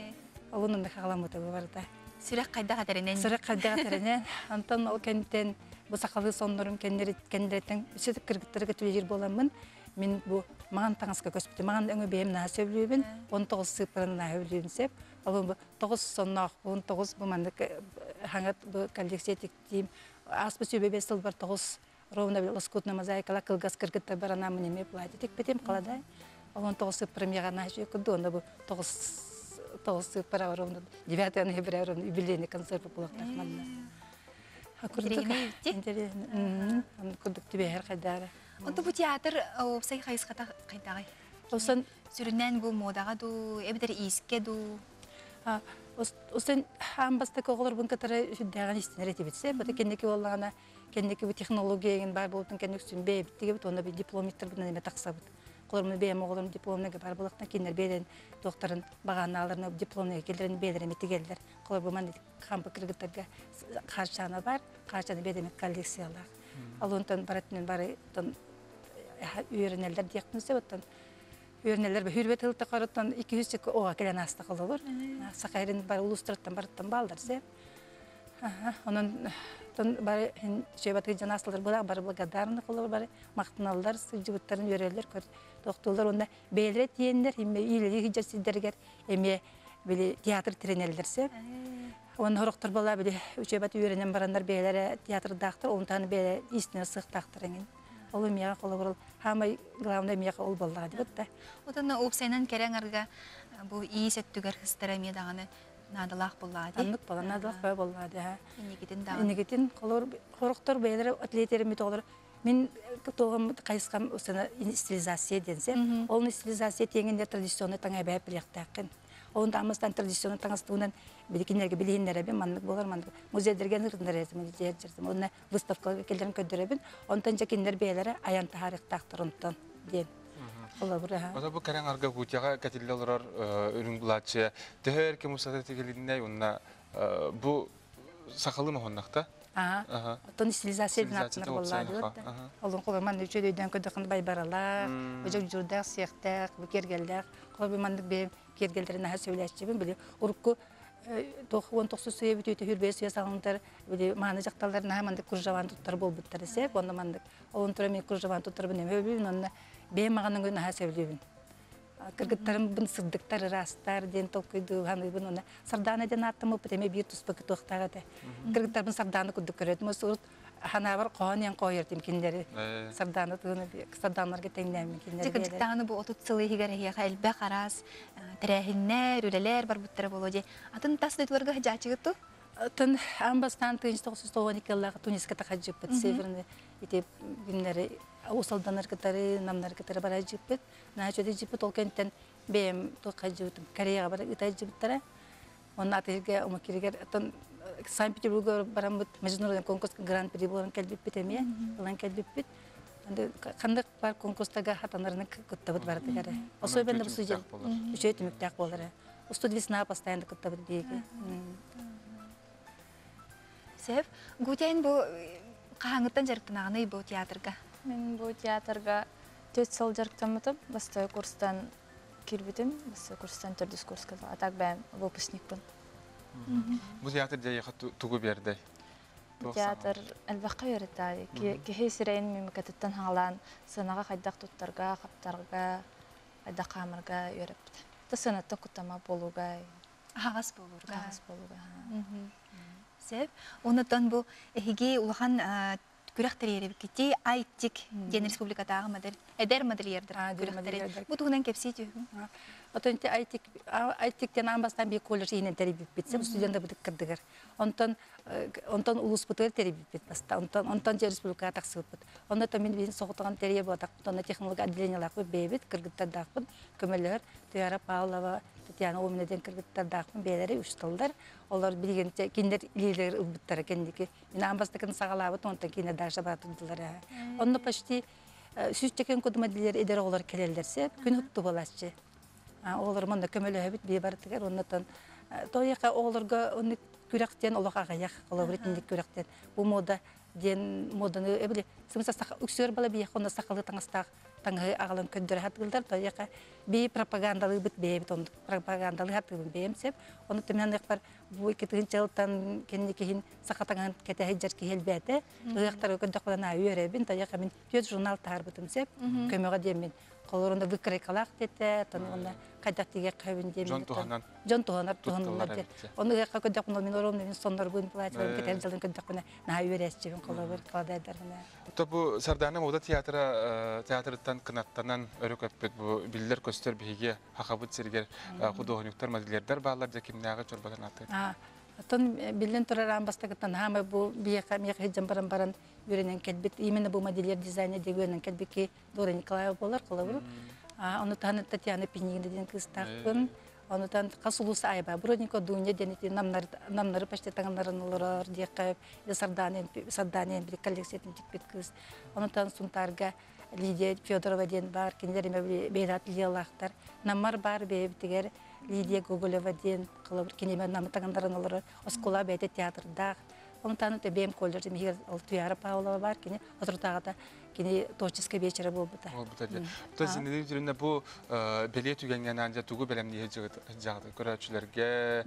Ол онно хаҕаламмыта бу барыта. Сүрэх хайдах этэринэн. Сүрэх хайдах этэринэн. Онтон ол кэнниттэн бу сахалыы соннорум кэннэриттэн өссө кыргыттарга түлэлиир буоламмын мин бу маҥан таҥаска көспүтүм. Маҥан өҥө бэйэм наһаа сөбүлүүбүн. 19 сыыппараны наһаа сөбүлүүбүн сөп. Ол бу тоҕус сонноохпун, тоҕус бу маннык хаҥат бу коллекция тиктиим. Ааспыт сүүбэ бэс сылбар тоҕус ровно лоскутная мозаикала кылгас кыргыттар баранаммын эмиэ платье тикпитим халадай. Ол тоҕус сыыппара наһаа үчүгэй курдук, онно бу тоҕус тоҕус сыыппара ровно 9 ноября ровно юбилейный концерт буолуохтаах манна. Интэриэһинэй. Курдук түбэһэр хайдаара. Онто бу театр уопсай хайысхата хайдаҕай? Осон сүрүннээн бу модаҕа дуу, эбэтэр иискэ дуу? Осон аан бастакы оҕолорбун кытары сүрдээҕин истинэр этибит. Бата кэнники буоллаҕына, кэнники бу технология эгин баар буолтун кэнник сүн бэйэбит тигибит, уонна би дипломниктарбытынан эмэ тахсабыт. Холормун бэйэм оҕолорум дипломныга бар буолахтан кинилэр бэйэлэрин туохтарын багаанааларын дипломныга келлерин бэйэлэрин эмэ тигэллэр. Холор маннык хампы кыргыттарга хаарчаана бар, хаарчаана бэйэлэрин коллекциялаах. Ал онтон барытынан бары үөрэнэллэр диэхпин сөп, оттон үөрэнэллэр хүрбэт тыл тахарыттан 200 оға кэлэн аста холобур. Саха эрин бар улуустарыттан барыттан баалдар сеп. Онон тон бары шөбаты жанаслар була бары благодарны холобур бары мактаналлар сылдьыбыттарын үөрэллэр көр тохтуулар онна бэйэлэрэ тиэннэр име иилери хиджар сиддергер эме били театр тренерлер сеп. Онно хорохтор бала били учебат үөрэнэн бараннар бэйэлэрэ театрдаахтар, онтан бэйэлэрэ истинэ сыхтаахтар эҥин. Ол миэхэ холобур хаамай главное миэхэ ол боллаҕа дибит да. Отонно уопсайынан кэрэҥ арга бу иис өттүгэр хыстара эмиэ даҕаны наадалаах боллаҕа дии. Аннык бола наадалаах баа боллаҕа дии. Инникитин даҕаны. Инникитин холор хорохтор бэйэлэрэ атлетеримит оҕолор мин туоҕум хайысхам усана стилизация диэн сеп. Ол стилизация тиэҥинде традиционный таҥа эбээп билиэхтээххин. Ол таамыстан традиционный таҥастуунан биликиннерге билиһиннэрэбин маннык болар маннык музейдерге нырыннарэтим дьиэрдэртим. Онно выставкаларга келлерин көрдөрөбүн. Онтон дьэ кинилэр бэйэлэрэ айан таһаарыктаахтар онтон диэн. Холобура. Ото бу кэрэн арга Гутяҕа кэтиллэ олорор үрүҥ былааччыйа төһө эр кэм устата тигилиннэй уонна бу сахалыы моһоннахта? Оттон стилизация диэн ааттанар буоллаа диэт. Олун холобур маннык үчүгэй өйдөөн көрдөххүнэ байбаралаах, бу сиэхтээх, бу киэргэллээх. Холобур маннык бэйэм киэргэллэрин наһаа сөбүлээччибин. Били урукку туох уон тохсус сүйэ бүтүүтэ хүрбэйэ сүйэ саҕаланар били мааны дьахталлар наһаа маннык кружаван туттар буолбуттар сеп. Онно маннык олун тура мен кружаван туттарбын эме өбүбүн, онно бэйэм маҕаныгы наһаа сөбүлүүбүн. Кыргыттарым бын сырдыктар ырастар диэн толкуйдуу ханыыбын уна Сардаана диэн ааттаммыппыт эмиэ биир туспа кытыахтаах этэ. Кыргыттарбын Сардаана курдук көрөтүм. Урут ханаабар хоһоон диэн хоһуйар кинилэри Сардаана тыына Сардааннарга тэҥнээммин кинилэри. Кырдьыктааны бу 30 сыл иһигэр эһиэхэ элбэх араас тэрээһиннэр, үлэлэр барбыттара буолуо дии. Атын тас дойдуларга сылдьааччыгыт ту? Тын аан бастаан 1992 ыллаах Туниска тахаджыппыт северный ити күннэри Усалданар кытары, намнар кытары бараджыппыт. Наачоды жиппит ол кэнтэн бэйэм туоххайдьыбытым Кореяҕа бар ыытайдьыбыттара. Онно атыырга омуккиригэр оттон Санкт-Петербурга бараммыт международный конкурс гран-при буолан кэлбиппит эмиэ ылан кэлбиппит. Ханнык бар конкурстарга хатанарына кыттабыт барытыгар. Особенно бу студент үчүгэй түмүктээх буолара. Студ весна постоянно кыттабыт биһиги. Сев, Гутяйын бу хаһааҥҥыттан дьарыктанаҕыный бу театрга? Мин бу театрга 4 сыл дьарыктаммытым. Бастакы курстан киирбитим. Бастакы курстан төрдүс курска. А так бэйэм выпускникпын. Бу театр дьайыха тугу биэрдэй? Театр элбэххэ үөрэтэ. Киһи сирэйин мимикатыттан хаҥалаан сыанаҕа хайдах туттарга, хаптарга, хайдах хаамарга үөрэппит. Та сыанаттан куттама буолууга. Аһаҕас буолуурга. Аһаҕас буолууга. Сөп. Онутан бу эһиги улахан күрэх тэрийэрибиккити Айтик диэн республикатааҕы модель эдэр модельердар күрэхтэри. Бу туһунан кэпсии түһүм. Отон те Айтик Айтик диэн аан бастаан биир колледж иһинэн тэрийбиппит. Сем студент бытык кырдыгар. Онтон онтон улууспутугар тэрийбиппит баста. Онтон онтон же республикаҕа тахсыбыппыт. Онно то мин биин соҕотоҕун тэрийэ буотахпыт. Онно технолог отделениелаахпыт бэйэбит кыргыттардаахпыт көмөлөһөр Туяра Павлова, Татьяна Омина диэн кыргыттардаахпын бэйэлэри учууталлар. Олор билигин кинилэр илиилэригэр ылбыттара кэнники. Мин аан бастакын саҕалаабыт, онтон кинилэр даже баатырдылар. Онно почти сүүсчэкэн кудума дилер эдэр оҕолор кэлэллэр сеп күн утту буолааччы. Оҕолор манна көмөлөһөбүт бии барытыгар оннотон тойака оҕолорго оннук күрэхтен олох аҕыйах холобур итинник күрэхтен бу мода диэн моданы эбили сымса үксүөр бала биэх онно сахалы таҥастаах таҥаһы аҕалан көрдөрө хатыыллар тойака би пропагандалыыбыт бэйэбит оннук пропагандалыы хатыыбын бэйэм сеп ону түмэн бу икки тыһыынча кэнникиһин саха таҥаһын кэтэһэ киһи элбээтэ ыһыахтарга көрдөхпүнэ үөрэбин тайака мин түөрт журнал таһаарбытым сеп көмөҕө диэммин холорунда выкройкалаах дете тон хайдах тиге көбүн диэммин Дьон туһанан. Дьон туһанар туһанылар диэн. Ону ыһыахха көрдөхпүнэ мин оромну мин соннорбун платьебын кэтэн дьалын көрдөхпүнэ наһаа үөрээччибин холобур каладайдарбына. То бу Сардаана мода театра театрыттан кынаттанан өрө көппүт бу биллэр көстөр биһиги хахабыт сиригэр художниктар модельердар бааллар дьэ кимнээҕи чорботон аты. Оттон биллэн турар аан бастакыттан хаама бу биэхэ миэхэ сылдьан баран баран үөрэнэн кэлбит именно бу модельер дизайнер диэн үөрэнэн кэлбит Дора Николаева буолар холобур. Ону таһынан Татьяна Пинигина диэн кыыстаахпын. Ону таһынан хас улуус айба Броднико Дуня диэн ити намнар намнары почти таҥнарын олорор диэххэ Сардаана Сардаана били коллекциятын тикпит кыыс. Ону таһынан Сунтаарга Лидия Федорова диэн бар кинилэр эмэ бэйэлээх Лидиялаахтар. Наммар бар бэйэбитигэр Лидия Гоголева диэн холобур киниме намы таҥнарын олорор оскуола бэйэтэ театрдаах. Ону таһынан бэйэм колледж миһигэр ол Туяра Павлова бар кини отуртааҕыта кини творческай вечера буолбута. Буолбута дии. То зинедин түрүнэ бу белиэ түгэҥҥэ анаан дьэ тугу бэлэмниир дьаҕыты көрөөччүлэргэ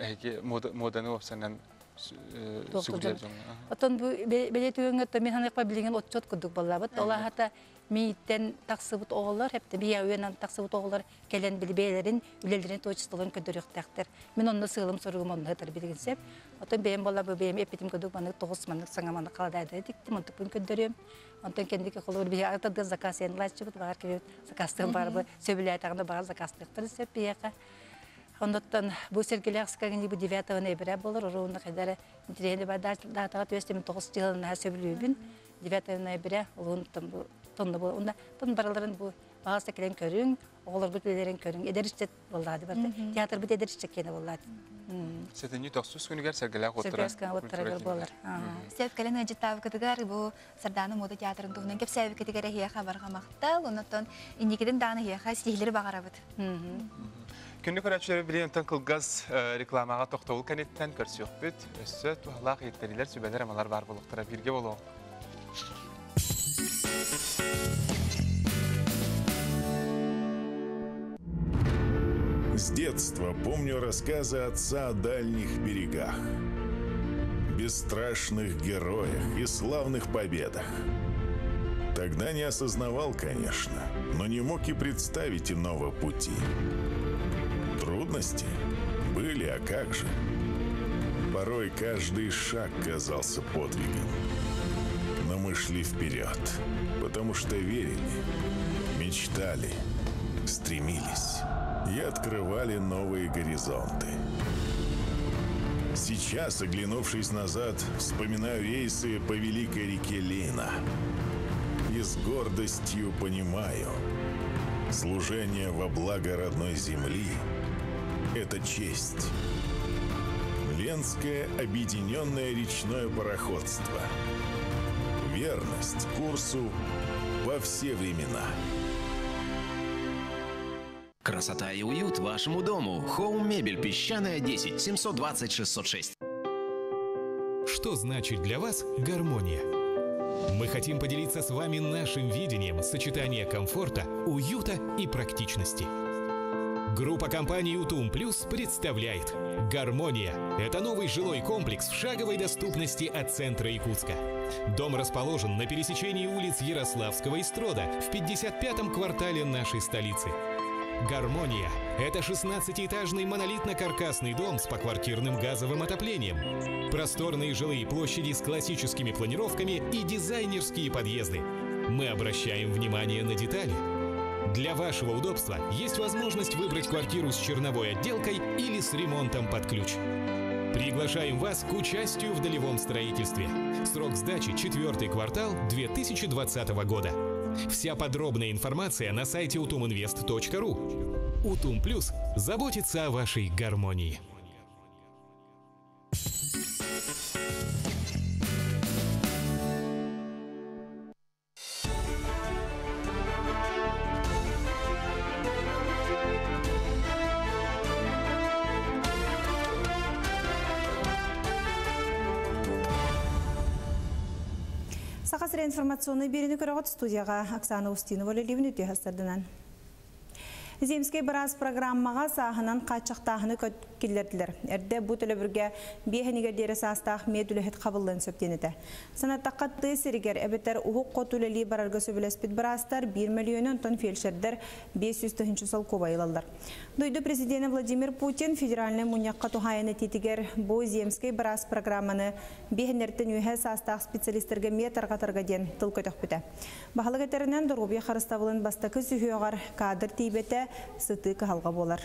эһиги моданы уопсанан сүгүрүйэр дьоҥҥо. Оттон бу белиэ түгэҥҥэ то мин ханыахпа билигин отчет курдук буоллабыт. Ол аата мииттэн тахсыбыт оҕолор, хэптэ бия үйэнэн тахсыбыт оҕолор кэлэн били бэйэлэрин үлэлэрин творчестволарын көрдөрүөхтээхтэр. Мин онно сыалым соругум онно сытар билигин сеп. Оттон бэйэм буолла бу бэйэм эппитим курдук маннык тоҕус маннык саҥа маннык халадаайдары тиктим, онтукпун көрдөрүөм. Онтон кэнники холобур биһи атырдык заказ янылааччыбыт, баҕар кини заказтыан баар сөбүлээтэҕинэ баҕар заказтыахтарын сөп биһиэхэ. Оннуттан бу Сергелях скагни бу 9 ноября болор, оруунна хайдара интириэһинэй бар датаҕа түөстэмин тоҕус дьыалына сөбүлүүбүн. 9 ноября улуунтан бу тонна бу онна тон бараларын бу баҕаста кэлэн көрүҥ, оҕолоргут үлэлэрин көрүҥ, эдэр ыччат буоллаады барда. Театрбыт эдэр ыччат киэнэ буоллаады. Сэтинньи тохсус күнүгэр Сэргэлээх оттара. Сэргэлээх оттарыгар буолар. Сөп кэлэн ыалдьыттаабыкытыгар бу Сардаана мода театрын туһунан кэпсээбиккитигэр эһиэхэ барҕа махтал, оннуттан инникитин даҕаны эһиэхэ ситиһиилэри баҕарабыт. Күндү көрөөччүлэр билигин кылгас рекламаҕа тохтобул кэнниттэн көрсүөхпүт. Өссө туһалаах иһиттэриилэр, сүбэлэр, амалар баар буолуохтара. Бииргэ буолуоҕуҥ. С детства помню рассказы отца о дальних берегах, бесстрашных героях и славных победах. Тогда не осознавал, конечно, но не мог и представить иного пути. Трудности были, а как же? Порой каждый шаг казался подвигом. Но мы шли вперед, потому что верили, мечтали, стремились и открывали новые горизонты. Сейчас, оглянувшись назад, вспоминаю рейсы по великой реке Лена. И с гордостью понимаю, служение во благо родной земли – это честь. Ленское объединенное речное пароходство. Верность курсу во все времена. Красота и уют вашему дому. Хоум Мебель Песчаная 10 720 606. Что значит для вас гармония? Мы хотим поделиться с вами нашим видением сочетания комфорта, уюта и практичности. Группа компаний «Утум Плюс» представляет «Гармония» – это новый жилой комплекс в шаговой доступности от центра Якутска. Дом расположен на пересечении улиц Ярославского и Строда в 55-м квартале нашей столицы. «Гармония» – это 16-этажный монолитно-каркасный дом с поквартирным газовым отоплением. Просторные жилые площади с классическими планировками и дизайнерские подъезды. Мы обращаем внимание на детали. Для вашего удобства есть возможность выбрать квартиру с черновой отделкой или с ремонтом под ключ. Приглашаем вас к участию в долевом строительстве. Срок сдачи – четвертый квартал 2020 года. Вся подробная информация на сайте utuminvest.ru. Утум Плюс заботится о вашей гармонии. Саха сирэ информационнай биэриини көрөҕүт студияҕа Оксана Устинова үлэлиибин үтүө сарсыарданан. Земскэй быраас программаҕа сааһынан хааччахтааһыны киллэрдилэр. Эрдэ бу төлөбүргэ биэһинигэр диэри саастаах мед үлэһит хабыллыан сөп диэн этэ. Санаттахха тыа сиригэр эбэтэр уһук хоту үлэлии барарга сөбүлэспит быраастар биир мөлүйүөнү онтон фельдшердэр 500 тыһыынча солкуобай ылаллар. Дойду президенэ Владимир Путин федеральнай мунньахха туһаайан этиитигэр бу Земскэй быраас программаны биэһиннэртэн үөһэ саастаах специалистарга эмиэ тарҕатарга диэн тыл көтөхпүтэ. Баһылык этэринэн, доруобуйа харыстабылын бастакы сүһүөҕэр кадр тиийбэтэ сытыы кыһалҕа буолар.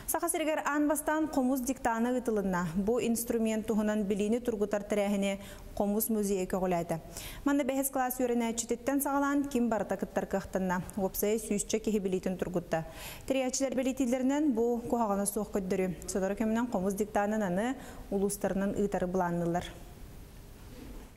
Саха сиригэр аан бастаан хомус диктана ыытылынна. Бу инструмент туһунан билиини тургутар тэрээһини Хомус музейа көҕүлээтэ. Манна бэһис кылаас үөрэнээччититтэн саҕалаан ким барыта кыттар кыахтанна. Уопсайа сүүсчэ киһи билиитин тургутта. Тэрийээччилэр бэлиэтииллэринэн бу куһаҕана суох көрдөрүү. Сотору кэминэн хомус диктанын аны улуустарынан ыытары былаанныыллар.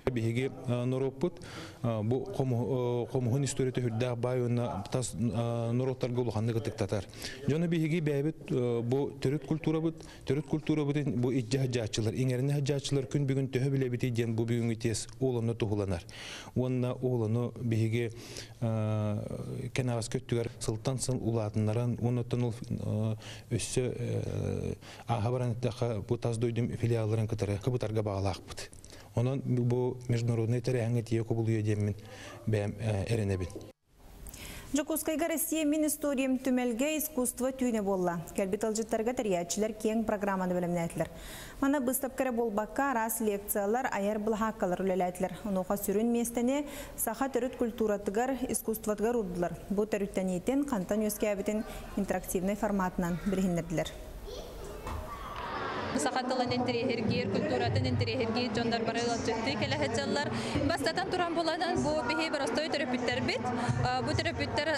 Биһиги норуоппут бу хомуһун историята үрдээх баай уонна тас норуоттарга улаханнык ытыктатар. Дьону биһиги бэйэбит бу төрүт культурабыт, төрүт культурабытын бу иждьэ сылдьааччылар, иҥэринэ сылдьааччылар күн бүгүн төһө билэбитий диэн бу бүгүҥҥү тиэс уоланы туһуланар. Уонна уоланы биһиги кэнэҕэски өттүгэр сылтан сыл улаатыннаран, уоннаттан ол өссө ааһа баран эттэххэ бу тас дойдум филиалларын кытары кыбытарга баҕалаахпыт. Онон бу международнай тэрээһиҥҥэ тиийэ кубулуйуо диэммин бэйэм эрэнэбин. Дьокуускайга Россия мин историям түмэлгэ искусство түүнэ буолла. Кэлбит ыалдьыттарга тэрийээччилэр киэҥ программаны бэлэмнээтилэр. Манна быыстапка эрэ буолбакка, араас лекциялар, айар былаһааккалар үлэлээтилэр. Онуоха сүрүн миэстэни саха төрүт культуратыгар, искусствотыгар уурдулар. Бу төрүттэниитин, хантан үөскээбитин интерактивнай форматынан билиһиннэрдилэр. Саха тылын интэриэһиргиир, культуратын интэриэһиргиир дьоннор бары ыалдьыттыы кэлэ сылдьаллар. Бастатан туран буланан бу биһи боростуой төрөппүттэрбит. Бу төрөппүттэр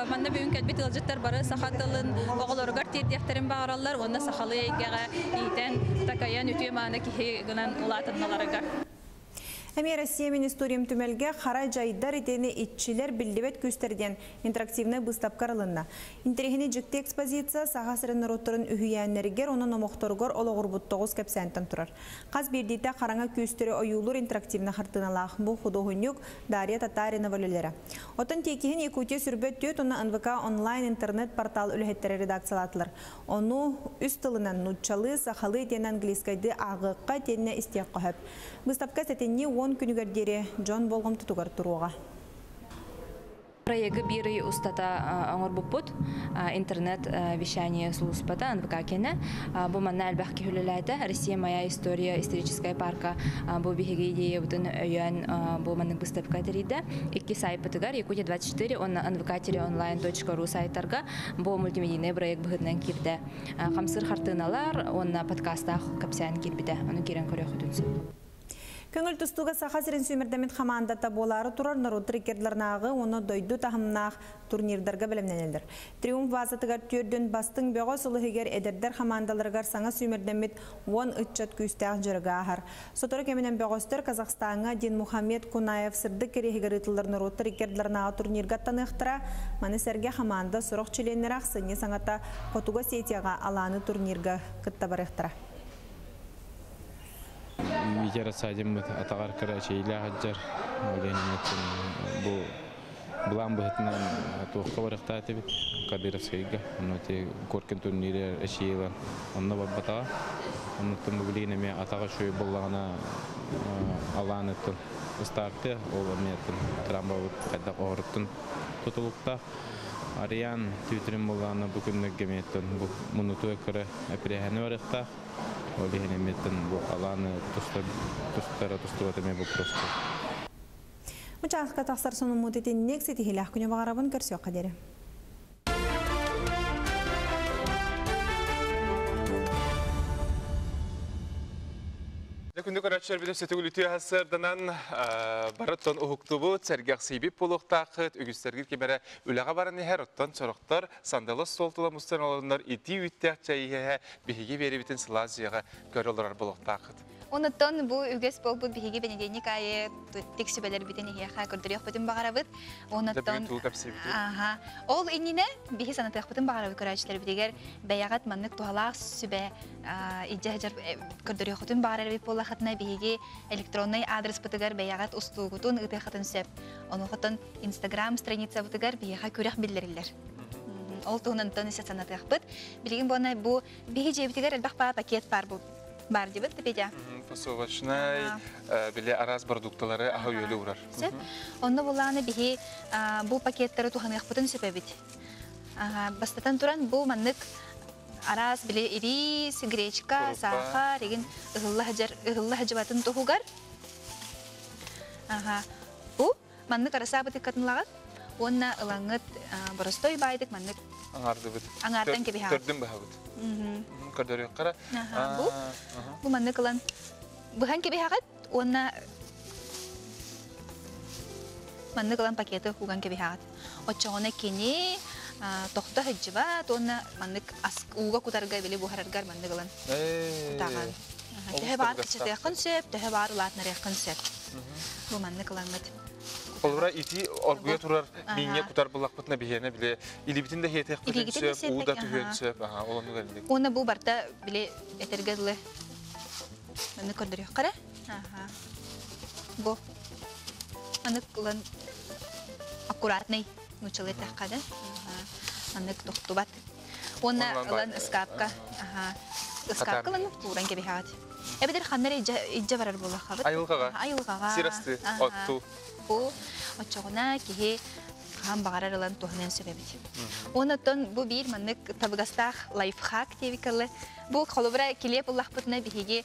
манна бүгүн кэлбит ыалдьыттар бары саха тылын оҕолоругар тиэрдиэхтэрин баҕараллар уонна сахалыы эйгэҕэ иитэн, такайан үтүө-мааны киһи гынан улаатынналарыгар. Эмиэ Россия мин историям түмэлгэ хара дьайдар итини иччилэр биллибэт күүстэр диэн интерактивнай быыстапка арылынна. Интэриэһинэй дьикти экспозиция Саха сирин норуоттарын үһүйээннэригэр уонна номохторугар олоҕурбут тоҕус кэпсээнтэн турар. Хас биирдиитэ хараҥа күүстэри ойуулуур интерактивнай хартыыналаах бу худуоһунньук Дарья Татаринова үлэлэрэ. Оттон тиэкиһин Якутия сүрбэт түөрт уонна НВК онлайн интернет-портал үлэһиттэрэ редакциялаатылар. Ону үс тылынан нууччалыы, сахалыы итиэннэ английскайдыы ааҕыахха итиэннэ истиэххэ сөп. Быыстапка сэтинньи 10 күнүгэр диэри дьон болҕомтотугар туруоҕа. Проегы биир ый устата оҥорбуппут. Интернет вещание сулууспата НВК киэнэ. Бу манна элбэх киһи үлэлээтэ. Россия моя история историческая парка бу биһиги идеябытын өйөөн бу маннык быыстапка тэрийдэ. Икки сайпытыгар Якутия 24 уонна nvk-online.ru сайтарга бу мультимедийнай проект быһыытынан киирдэ. Хамсыыр хартыыналар уонна подкастаах кэпсээн киирбитэ. Ону киирэн көрүөххүтүн сөп. Көҥүл тустууга Саха сирин сүүмэрдэммит хамаандата буолаары турар норуоттар иккардыларынааҕы уонна дойду таһымнаах турнирдарга бэлэмнэнэллэр. Триумф баазатыгар түөрдүн бастыҥ бөҕө сыл иһигэр эдэрдэр хамаандаларыгар саҥа сүүмэрдэммит 10 ыччат күүстээх дьарыгы ааһар. Сотору кэминэн бөҕөстөр Казахстаҥҥа Динмухамед Кунаев сырдык кэриэһигэр ыытыллар норуоттар иккардыларынааҕы турнирга аттаныахтара. Маны сэргэ хамаанда сорох чилиэннэрэ ахсынньы саҥата Хотугу Осетияҕа Алааны турнирга кытта барыахтара. Витя Рассадиммыт атаҕар кыра эчэйиилээх сылдьар. Ол иһин бу былаан быһыытынан туохха барыахтаах этибит Кадыровскайга. Онно ити Коркин турниры эчэйии ылан онно барбатаҕа. Оннуттан бу билигин эмиэ атаҕа үчүгэй буоллаҕына алааныттан ыстаартыа. Ол эмиэ трамвабыт хайдах оһоруттан тутулуктаах. Ариан түүтүрүн буоллаҕына бу күннэргэ эмиэ бу мунутуга кыра эпирээһини барыахтаах. Ол иһин эмиэттэн бу алааны тустара тустубата эмиэ боппуруоска. Бу чааска тахсар сонуммут итинник ситиһилээх күнү баҕарабын көрсүөххэ диэри. Күндү көрөөччүлэр сөтүгүл үтүө сарсыарданан барыттан уһуктубут, сэргэхсийбит буолуохтааххыт, үгүстэргит ким эрэ үлэҕэ баран иһэр, оттон сорохтор сандалы остуол тула мустан олороннор итии үүттээх чэй иһэ биһиги биэрибитин сылаас дьиэҕэ көрө олорор буолуохтааххыт. Онуттан бу үгэс буолбут биһиги бэнидиэнньик аайы тиксибэлэрбитин иһиэхэ көрдөрүөхпүтүн баҕарабыт. Онуттан Аха. Ол иннинэ биһи санатыахпытын баҕарабыт көрөөччүлэрбитигэр бэйэҕит маннык туһалаах сүбэ илдьэ сылдьар көрдөрүөххүтүн баҕарар эбит буоллаххытына биһиги электроннай аадырыспытыгар бэйэҕит устуугутун ыытыаххытын сөп. Онуохаттан Инстаграм страницабытыгар биһиэхэ күрэх биллэриллэр. Ол туһунан исэ санатыахпыт. Билигин буона бу биһи дьиэбитигэр элбэх баа пакет бар бу бар дибит Петя. Фасовочнай били араас продукталары аһы-үөлү урар. Сөп. Онно булааны биһи бу пакеттары туһаныахпытын сөп эбит. Бастатан туран бу маннык араас били ирис, гречка, сахар, эгин ыһылла хажар ыһылла хажыбатын туһугар. Аха. Бу маннык арасаабыт ыккатынлагат уонна ылаҥҥыт боростой баайдык маннык Аңардыбыт. Аңардан кэбиһэҕит. Төрдүн быһабыт. Көрдөрүөххэ Бу бу маннык ылан быһан кэбиһэҕит уонна маннык ылан пакеты уган кэбиһэҕит. Оччоҕуна кини тохто сылдьыбат уонна маннык ууга кутарга били буһараргар маннык ылан кутаҕын. Төһө баар кыччатыаххын сөп, төһө баар улаатынарыаххын сөп. Бу маннык ыламмыт. Холобура ити оргуйа турар мииҥҥэ кутар буллахпытына биһиэнэ били илибитин да иһиэтиэхпитин сөп, уу да түһүөн сөп. Аха, ол оннук элбик. Уонна бу барта били этэргэ дылы маннык көрдөрүөххэ эрэ. Аха. Бу маннык ылан аккуратный нууччалыы эттэххэ да. Маннык тохтубат. Уонна ылан ыскаапка, аха, ыскаапка ылан кууран кэбиһэҕит. Эбэтэр ханна эрэ илдьэ барар буоллаххабыт. Айылҕаҕа. Айылҕаҕа. Сир асты, оттуу. Бу оччоҕуна киһи хаһан баҕарар ылан туһаныан сөп эбит. Онон бу биир маннык табыгастаах лайфхак диэбиккэ бу холобура килиэп ыллахпытына биһиги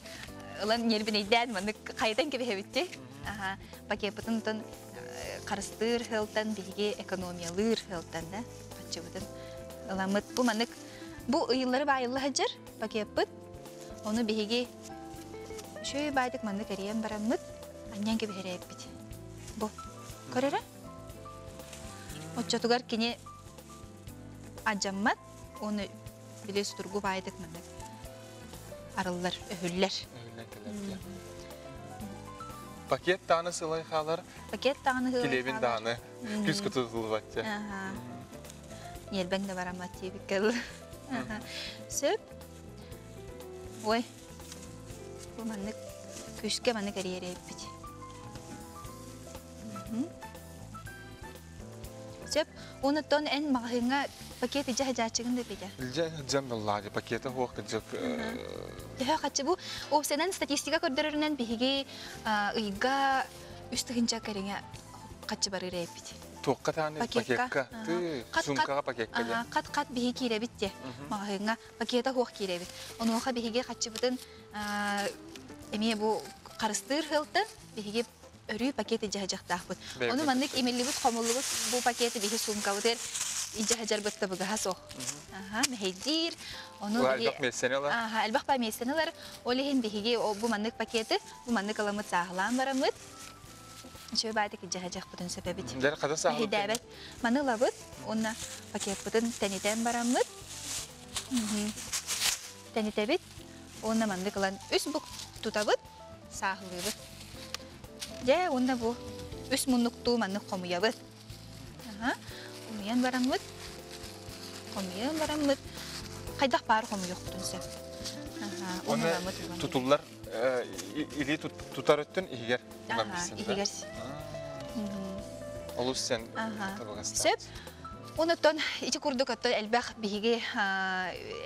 ылан ньиэрбинэйдээн маннык хайытан кэбиһэбит Аха, пакеппытын харыстыыр сылтан биһиги экономиялыыр сылтан да хаччыбытын ыламмыт. Бу маннык бу ыйыллары баайылла сылдьар пакеппыт. Ону биһиги үчүгэй баайдык маннык эрийэн бараммыт анньан кэбиһэрээппит. Бу көрөрө? Оччотугар кини адьаммат, оны били судургу баайдык маннык арыллар, өһүллэр. Өһүллэн кэлэр. Пакет дааны сылай хаалар. Пакет дааны сылай Килиэбин дааны күс кутуллубат. Ньиэрбэҥ да бараммат диэбиккэ Сөп. Ой. Бу маннык күскэ маннык эрийэрээппит. Сөп. Онуттан эн маҕаһыыҥҥа Пакет ижа хажаачыгын да петя. Илдьэ дьан баллаади пакета хуох кыдьык. Төһө хаччы бу опсанан статистика көрдөрөрүнэн биһиги ыйга үс тыһынча кэриҥэ хаччы барыр эппит. Туохха тааны пакекка. Ты сумкаға пакекка дьэ. Хат-хат биһи киирэбит те. Маҕаһыыҥҥа пакета хуох киирэбит. Онуоха биһиги хаччыбытын эмиэ бу харыстыыр сылтан биһиги өрүү пакет илдьэ Ону маннык имиллибит, хомуллубут бу пакеты биһи сумкабытыгар илдьэ сылдьарбыт табыгаһа суох. Мэһэйдиир. Ону элбэх миэстэни ылар. Элбэх па миэстэни ылар. Ол иһин биһиги бу маннык пакеты, бу маннык ыламыт сааһылаан бараммыт. Үчүгэй баайтык илдьэ сылдьыахпытын сөп эбит. Дэр хата сааһылык. Мэһэйдээбэт. Маны ылабыт, уонна пакетпытын тэнитэн бараммыт. Тэнитэбит. Уонна маннык ылан үс бук тутабыт, сааһылыыбыт. Дьэ, уонна бу үс муннуктуу маннык хомуйабыт. Хомуйан бараммыт, хомуйан бараммыт, хайдах баар хомуйуохпутун сөп. Уонна тутуллар илии тутар өттүн иһигэр ылан билсин. Иһигэр. Олус сен табыгастаах. Сөп. Онуттан ити курдук оттон элбэх биһиги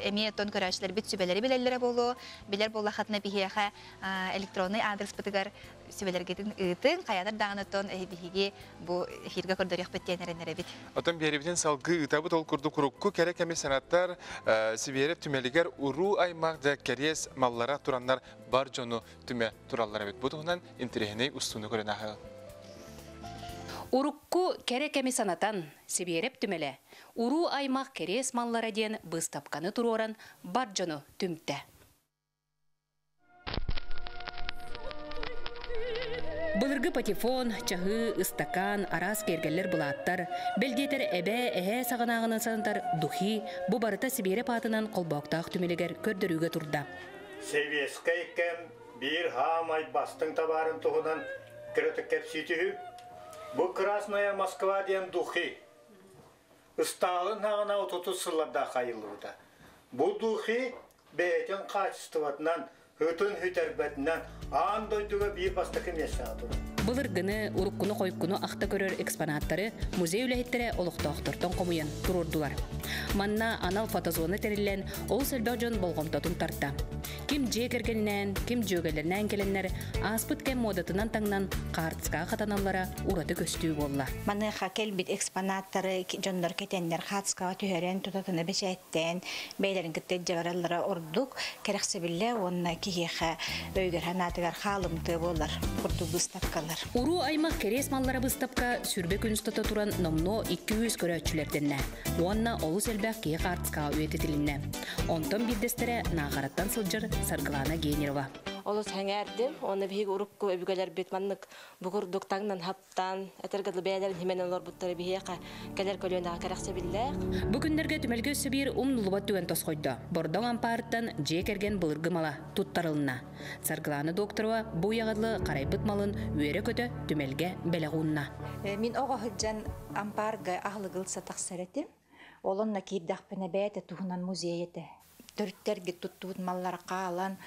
эмиэ оттон көрөөччүлэрбит сүбэлэри билэллэрэ буолуо. Билэр буоллаххытына биһиэхэ электронный аадырыспытыгар сүбэлэргитин ыытыҥ, хайаатар даҕаны оттон биһиги бу эфиргэ көрдөрүөхпүт диэн эрэнэрэбит. Оттон биэрибитин салгыы ыытабыт ол курдук урукку кэрэ кэми санаттар Сибиэрэп түмэлигэр уруу аймах да кэриэс маллара тураннар бар дьону түмэ тураллар эбит. Бу туһунан интэриэһинэй устууну көрөн ааһыа. Урукку кэрэ кэми санатан, Сибиэрэп түмэлэ уруу аймах кэриэс маллара диэн быыстапканы туруоран бар дьону түмтэ. Былыргы патефон, чаһыы, ыстакаан, араас киэргэллэр былааттар, бэл диэтэр эбээ, эһээ саҕанааҕынан санатар духи бу барыта Сибиэрэп аатынан холбооктоох түмэлигэр көрдөрүүгэ турда. Сэбиэскэй кэм биир хаамай бастыҥ табаарын туһунан кыратык кэпсии түһүү. Бу Красная Москва диэн духи. Ыстаалын хаҕына отутус сыллардаах айыллыбыта. Бу духи бэйэтин хаачыстыбатынан, ытын сүтэрбэтинэн аан дойдуга биир бастакы миэстэҕэ турар. Былыргыны, уруккуну-хойуккуну ахта көрөр экспонаттары музей үлэһиттэрэ олохтоохтортон хомуйан туруордулар. Манна анал фотозона тэриллэн, олус элбэх дьон болҕомтотун тарта. Ким дьиэ кэргэнинээн, ким дьүөгэлэринээн кэлэннэр, ааспыт кэм муодатынан таҥнан хаартыскаҕа хатаналлара ураты көстүү буолла. Маныаха кэлбит экспонаттары дьоннор кэтэннэр хаартыскаҕа түһэрэн, тутатына бэчээттээн, бэйэлэрин кытта илдьэ бараллара ордук кэрэхсэбиллэ уонна киһиэхэ өйүгэр санаатыгар хаалымтыа буолар курдук быыстапкалар. Уруу аймах кэриэс маллара быыстапка сүрбэ күн устата туран номнуо 200 көрөөччүлэрдэннэ уонна олус элбэх киһи хаартыскаҕа үйэтитилиннэ. Онтон биирдэстэрэ Наахараттан сылдьар Саргылана Генерова. Олус сэҥээрдим. Уонна биһиги урукку өбүгэлэрбит маннык бу курдук таҥнан хаптаан, этэргэ дылы бэйэлэрин химэн олорбуттара биһиэхэ кэлэр көлүөнэҕэ кэрэхсэбиллээх. Бу күннэргэ түмэлгэ өссө биир умнуллубат түгэн тосхойдо. Бордоҥ ампаарыттан дьиэ кэргэн былыргы мала туттарылынна. Саргылана Докторова бу уйаҕа дылы харайбыт малын үөрэ-көтө түмэлгэ бэлэх уунна. Мин оҕо сылдьан ампаарга аһылыгы ылса тахсар этим. Ол онно киирдэхпинэ бэйэтэ туһунан музей этэ. Төрүттэргит туттубут маллара хаалан,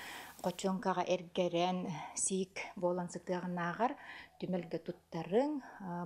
хочуоҥкаҕа эргэрэн, сиик буолан сытыаҕынааҕар түмэлгэ туттарыҥ.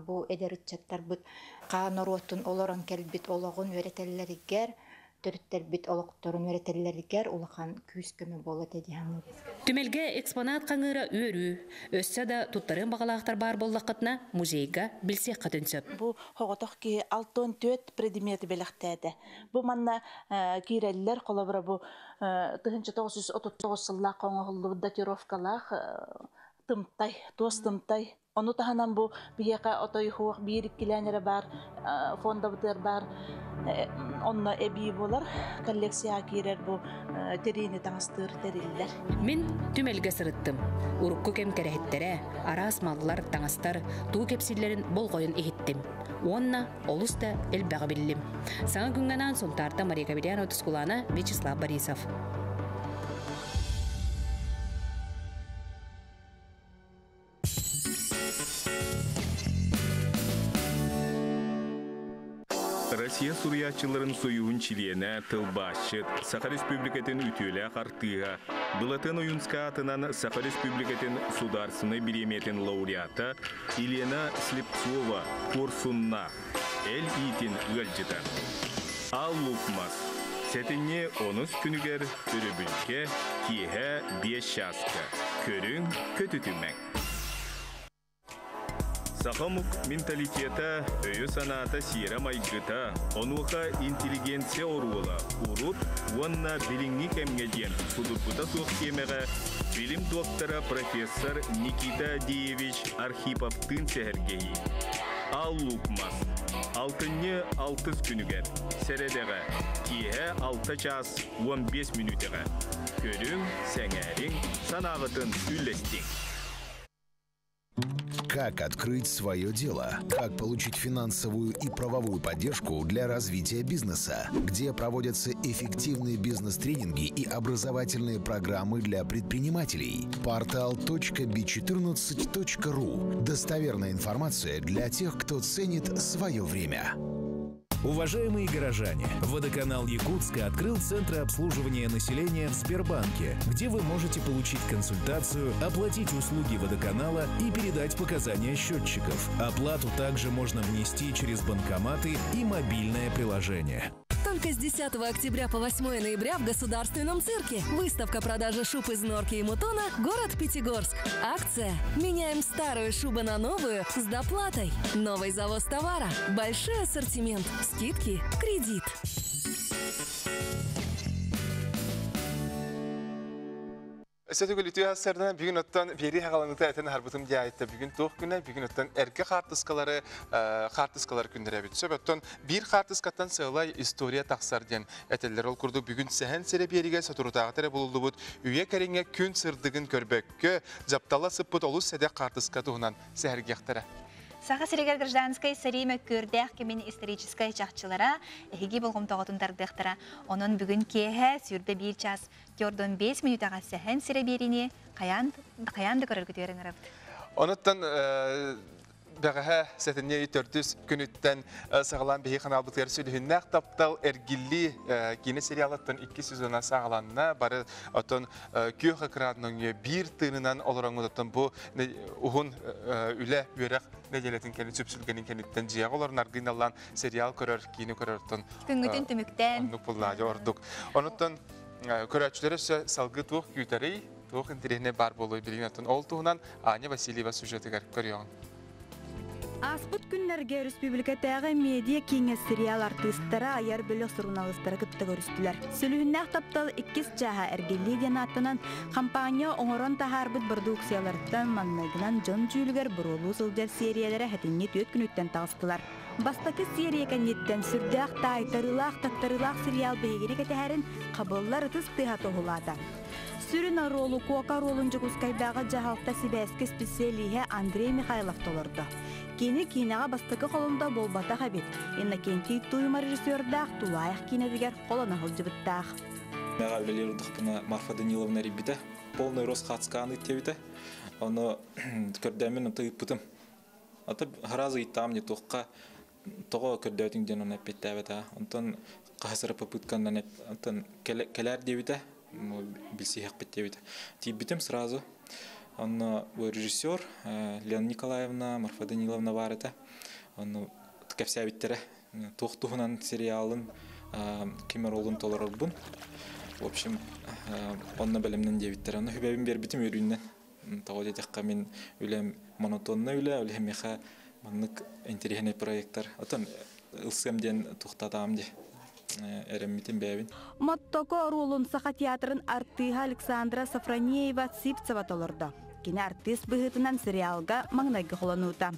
Бу эдэр ыччаттарбыт хаа норуотун олорон кэлбит олоҕун үөрэтэллэригэр, төрүттэрбит олохторун үөрэтэллэригэр улахан күүс-көмө буолуо этэ дии саныыбын. Түмэлгэ экспонат хаҥыыра үөрүү. Өссө да туттарыан баҕалаахтар баар буоллаххытына, музейга билсиэххитин сөп. Бу соҕотох киһи 64 предмети бэлэхтээтэ. Бу манна киирэллэр, холобура бу 1939 сыллаах оҥоһуллубут датировкалаах тымтай, туос тымтай. Ону таһынан бу биһиэхэ отой суох биир иккилээн эрэ баар фондабытыгар баар онно эбии буолар коллекцияҕа киирэр бу тириини таҥастыыр тэриллэр. Мин түмэлгэ сырыттым. Урукку кэм кэрэһиттэрэ, араас маллар, таҥастар тугу кэпсииллэрин болҕойон иһиттим. Уонна олус да элбэҕи биллим. Саҥа күҥҥэ анаан Сунтаарта Мария Кабельянова Тускулаана Вячеслав Борисов. Россия суруйааччыларын союһун чилиэнэ, тылбаасчыт, Саха Республикатын үтүөлээх артыыһа, Былатын Ойунскай аатынан Саха Республикатын Судаарсынай бириэмийэтин лауреата Елена Слепцова Куорсунна, Эл иитин ыалдьыта. Аал Луук Мас. Сэтинньи онус күнүгэр өрөбүлгэ киэһэ биэс чааска. Көрүҥ, көтүтүмэҥ. Саха омук менталитета, өйө-санаата сиэрэ-майгыта, онуоха интеллигенция оруола урут уонна билиҥҥи кэмҥэ диэн судургута суох тиэмэҕэ билим доктора профессор Никита Адеевич Архиповтыын сэһэргэһии. Аал Луук Мас. Алтынньы алтыс күнүгэр, сэрэдэҕэ, киэһэ алта чаас 15 мүнүүтэҕэ. Көрүҥ, сэҥээриҥ, санааҕытын үллэстиҥ. Как открыть свое дело? Как получить финансовую и правовую поддержку для развития бизнеса? Где проводятся эффективные бизнес-тренинги и образовательные программы для предпринимателей? Портал .b14.ru. Достоверная информация для тех, кто ценит свое время. Уважаемые горожане, Водоканал Якутска открыл центры обслуживания населения в Сбербанке, где вы можете получить консультацию, оплатить услуги водоканала и передать показания счетчиков. Оплату также можно внести через банкоматы и мобильное приложение. Только с 10 октября по 8 ноября в Государственном цирке. Выставка продажи шуб из норки и мутона «Город Пятигорск». Акция «Меняем старую шубу на новую с доплатой». Новый завоз товара. Большой ассортимент. Скидки. Кредит. Өссө төгүл үтүө сарсыарданан бүгүн оттон биэрии хагаланыта этэн аһарбытым диайытта бүгүн туох күнэ бүгүн оттон эргэ хаартыскалары хаартыскалар күннэрэ эбит. Сөп оттон биир хаартыскаттан сыалай история тахсар диэн этэллэр. Ол курдук бүгүн сэһэн сирэ биэригэ соторутааҕыта эрэ булуллубут үйэ кэриҥэ күн сырдыгын көрбөккө дьаптала сыппыт олус сэдэх хаартыска туһунан сэһэргиэхтэрэ. Саха сиригэр гражданскай сэрии мөккүөрдээх кэмин историческай чахчылара эһиги болҕомтоҕутун тардыахтара. Онон бүгүн киэһэ сүүрбэ биир час 45 мүнүүтэҕэ сэһэн сирэ биэриини хайаан, хайаан да көрөргүтүгэр ыҥырабыт. Онуттан бэҕэһээ сэтинньи төрдүс күнүттэн саҕалаан биһи ханаалбытыгар сүлүһүннээх таптал эргиллии киинэ сериалыттан икки сезона саҕаланна. Бары оттон күөх экран нөҥүө биир тыынынан олороҥҥут оттон бу уһун үлэ үөрэх нэдиэлэтин кэнни сүпсүлгэнин кэнниттэн дьиэҕэ олорон аргыыналлаан сериал көрөр, киинэ көрөр оттон Күҥҥүтүн түмүктээн. Оннук буллаадьа ордук. Онуттан Көрөөччүлэр өссө салгыы туох күүтэрий, туох интэриэһинэй баар буолуой билигин оттон ол туһунан Аня Васильева сюжетыгар көрүөҕүҥ. Ааспыт күннэргэ өрөспүүбүлүкэтээҕи медиа кииҥҥэ сериал артыыстара, айар бөлөх суруналыыстара кытта көрүстүлэр. Сүлүһүннээх таптал иккис чааһа эргиллии диэн ааттанан, хампаанньа оҥорон таһаарбыт бородууксуйаларыттан маҥнайгынан дьон дьүүлүгэр буруолуу сылдьар сиэрийэлэрэ сэтинньи түөрт күнүттэн таҕыстылар. Бастакы серия кэнниттэн сүрдээх таайтарыылаах, таттарыылаах сериал биһигини кэтэһэрин хабыллар ытыс тыаһа туһулаата. Сүрүн оруолу Куока оруолун Дьокуускайдааҕы дьаһалта сибээскэ специалиһэ Андрей Михайлов толордо. Кини киинэҕэ бастакы холондо буолбатах эбит. Иннокентий Туйма режиссердаах Тулаайах киинэтигэр холоно сылдьыбыттаах. Мэҕэ үлэлиир урдахпына Марфа Даниловна эрийбитэ. Полный рост хацкааны диэбитэ. Ону көрдөөммүн онто ыыппытым. Ата сразу ыйыттаҕым дии туохха тоҕо көрдөөтүҥ диэн ону эппиэттээбэтэ. Онтон хаһыс эрэ попытканнан онтон кэлээр диэбитэ, билсиһиэхпит диэбитэ. Тиийбитим сразу. Онно режиссер Лена Николаевна, Марфа Даниловна баар этэ. Онно кэпсээбиттэрэ. Туох туһунан сериалын ким ролун толорорбун. В общем, онно бэлэмнэн диэбиттэрэ. Онно хүбэбин биэрбитим үөрүүннэн. Тоҕо диэтэххэ, мин үлэм монотоннай үлэ, ол иһин миэхэ маннык интэриэһинэй проектар. Оттон ылсыам диэн туохтаатаҕым дии эрэммитим бэйэбин. Моттоко оруолун Саха театрын артыыһа Александра Софронеева Сивцева толордо. Кини артыыс быһыытынан сериалга маҥнайгы холонуута.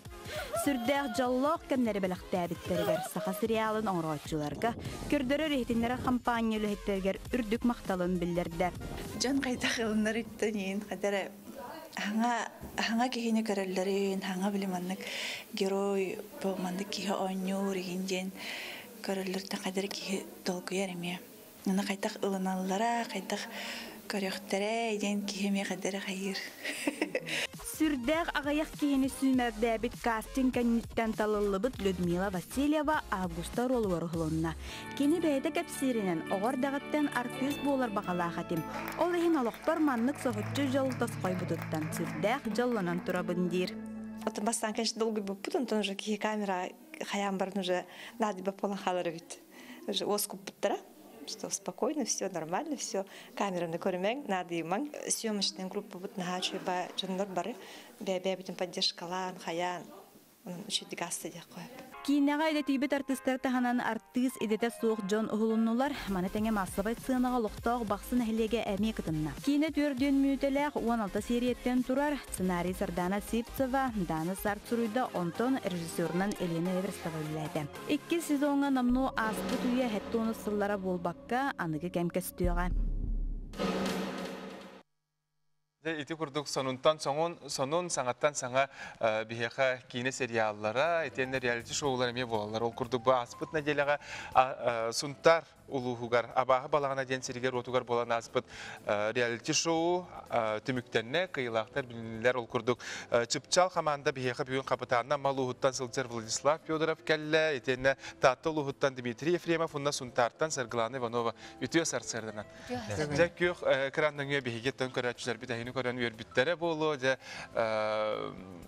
Сүрдээх дьоллоох кэмнэри бэлэхтээбиттэригэр саха сериалын оҥорооччуларга, көрдөрөр-иһитиннэрэр хампаанньа үлэһиттэригэр үрдүк махталын биллэрдэ. Дьон хайдах ылынарыттан иин хадара хаҥа хаҥа киһини көрөллөрүн, хаҥа били маннык герой бу маннык киһи оонньуур игин диэн көрөллөртөн хадара киһи долгуйар эмиэ. Аны хайдах ылыналлара, хайдах көрүөхтэрэ диэн киһи эмиэ хайдары хайыыр. Сүрдээх аҕыйах киһини сүүмэрдээбит кастинг кэнниттэн талыллыбыт Людмила Васильева Августа оруолугар уһулунна. Кини бэйэтэ кэпсииринэн, оҕо эрдэҕиттэн артыыс буолар баҕалаах этим. Ол иһин олохпор маннык соһуччу дьол тосхойбутуттан сүрдээх дьоллонон турабын диир. Оттон бастаан, конечно, долгуйбуппут, онтон уже киһи камера хайаан баран уже наадыйбат буолан хаалар эбит. Уже уоскуппуттара. Что спокойно, все нормально, все. Камераны көрүмэҥ, наадыйымаҥ. Съемочная группабыт наһаа үчүгэй дьоннор бары бэйэ-бэйэбитин поддержкалаан, хайаан, онон үчүгэй аста диэх қойып. Киинэҕэ идэтийбит артыыстар таһынан артыыс идэтэ суох дьон уһулуннулар. Маны тэҥэ маассабай сыанаҕа олохтоох Бахсы нэһилиэгэ эмиэ кытынна. Киинэ түөрдүөн мүнүүтэлээх 16 сиэрийэттэн турар. Сценарий Сардана Сивцева, Дана Сарт суруйда, онтон режиссерунан Елена Эверстова үлэлээтэ. Иккис сезоҥҥа номнуо ааспыт үйэ 70 сыллара буолбакка, аныгы кэм көстүөҕэ. Дьэ, ити курдук сонунтан соҥун, сонун, саҥаттан саҥа биһиэхэ киинэ сериаллара, итиэннэ реалити-шоулар эмиэ буолаллар. Ол курдук бу ааспыт нэдиэлэҕэ Сунтаар улууһугар Абааһы балаҕана диэн сиригэр-уотугар буолан ааспыт реалити-шоу түмүктэннэ. Кыайыылаахтар билиннилэр. Ол курдук Чыпчаал хамаанда биһиэхэ бүгүн хапытаанна Амма улууһуттан сылдьар Владислав Федоров кэллэ. Итиэннэ Таатта улууһуттан Дмитрий Ефремов уонна Сунтаартан Саргылана Иванова үтүө сарсыарданан. Дьэ күөх экран нөҥүө биһиги тон көрөөччүлэрбит эһини көрөн үөрбүттэрэ буолуо. Дьэ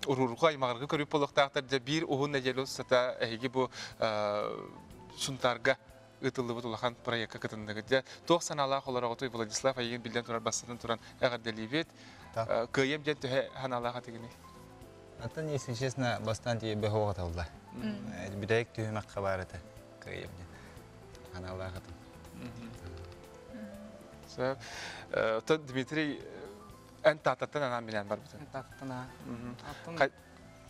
уруурҕу аймаҕыргы көрүү буолуохтаахтар. Дьэ биир уһун нэдиэлэ устата эһиги бу Сунтаарга ыытыллыбыт улахан проекка кытынныгыт. Дьэ туох санаалаах олороҕутуй Владислав эйигин биллэн турар бастатан туран эҕэрдэлиибит. Кыайым диэн төһө санаалаах этигиний? Атын, если честно, бастаан тиийэ бөһөҕө талла. Бүтэһик түһүмэххэ баар этэ кыайым диэн. Аналаах этим. Оттон Дмитрий эн Тааттаттан анаан билэн барбытын. Тааттаттан аа.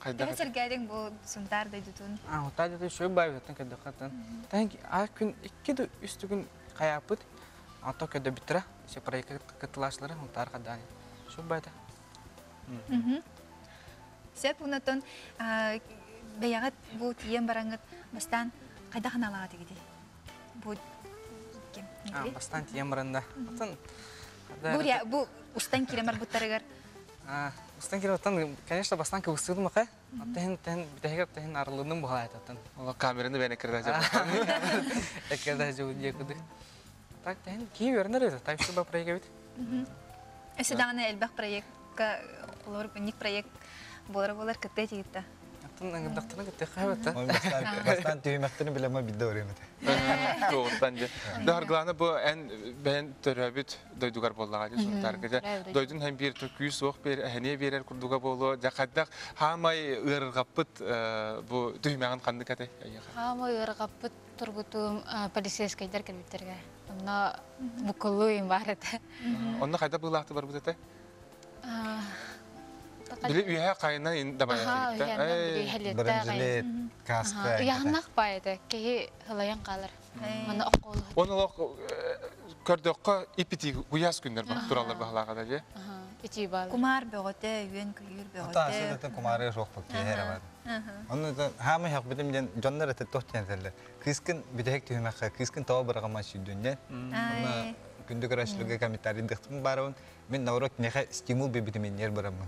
Хайдах сэргээдиҥ бу Сунтаар дойдутун? Аа, Сунтаар дойдутун шөй баайбытын көрдөххөтөн. Тэн аа күн икки да үс күн хайааппыт. Ато көрдөбүттэрэ. Все проекка кыттылаачылары Сунтаар хадаани. Шөй байта. Сөп онотон бэйэҕит бу тиийэн бараҥҥыт бастаан хайдах аналаҕа тигитий? Бу ким? Бастаан тиийэн баранда. Отон Бу бу устан киирэн барбыттарыгар Устан киирэн оттон, конечно, бастаан кыбыстыытым аха. Оттон тэн бүтэһигэр тэн арылынным буһаайтаттан. Ола камераны бэйне кирдэ Эккердэ жуу диэкудук. Так тэн кии үөрэнэр это, так что проект Өссө даҕаны элбэх проектка олор ник проект буолар буолар кытта тигитта. Аттын ыңырдахтана кытта хайбатта. Бастаан түһүмэхтэрин билэмэ бидде барыам этэ. Туоҕуттан дьэ. Дарглана бу эн бэйэн төрөөбүт дойдугар буоллаҕа дии Сунтаарга дьэ. Дойдун һэн биир күүс суох биэр эһэниэ биэрэр курдуга буолуо. Дьэ хайдах хаамай ыарырҕаппыт бу түһүмэҕин ханнык этэй эйиэхэ? Хаамай ыарырҕаппыт тургутуум полицейскайдар кэлбиттэргэ. Онно буккуллуу им баар этэ. Онно хайда быылаахты барбыт этэ? Били үөһэ хайынан дабайа Бронежилет, каска. Ыйаһыннах баа этэ. Киһи ылайан хаалар. Маны оккоолу. Он олох көрдөххө ипити куйаас күннэр тураллар баһылааҕа да дии. Итии баалар. Кумаар бөҕөтө, үөн-көйүүр бөҕөтө. Ата кумаары суох киһи эрэ бар. Онно хаамай хахбытым диэн дьоннор этэ туох диэн этэллэр. Кыыскын бүтэһик түһүмэххэ кыыскын тоҕо быраҕыма сүүрдүн диэн. Онно күндү көрөөччүлэргэ комментарий дыхтым барабын. Мин наоборот киниэхэ стимул биэрбитим иннигэр бараммын.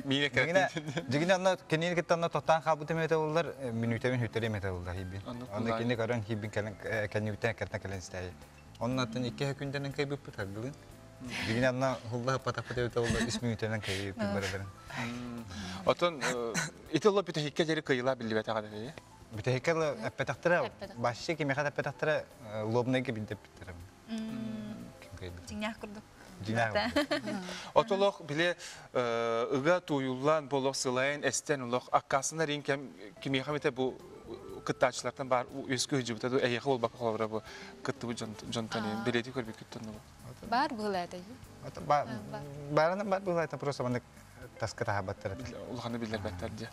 Миинэ Дьигинэ онно кинини кытта онно тохтоон хаалбытым этэ боллар, мүнүүтэбин хүттэриэм этэ боллар хибин. Онно кини көрөн хибин кэлэн кэннибиттэн кэртэн кэлэн истээйи. Оннуттан икки күндэнэн кайбыппыт аргылын. Дигин анна хулла патаппыт эбитэ болла үс мүнүүтэнэн кайбыппыт барабарын. Отон ити оло бүтэһиккэ дери кыйыла биллибэтэҕэ дии. Бүтэһиккэ эппэтэхтэрэ, башы кимиэхэ эппэтэхтэрэ лобнайга билдэппиттэрэ. Дьиҥнээх курдук. Дьиҥнээх. Отолох били ыга тууйуллан болох сылайын эстен олох аккаасынар ин кэм кимиэхэ эмитэ бу кыттааччылартан баар үөскүү сылдьыбыта ду эһиэхэ буолбакка холобура бу кыттыбыт дьонтон билети көрбүккүттэн Баар быһыылаата. Баарынан бар быһыылаата просто маннык таска таһаабаттар этэ. Улаханы биллэрбэттэр дии.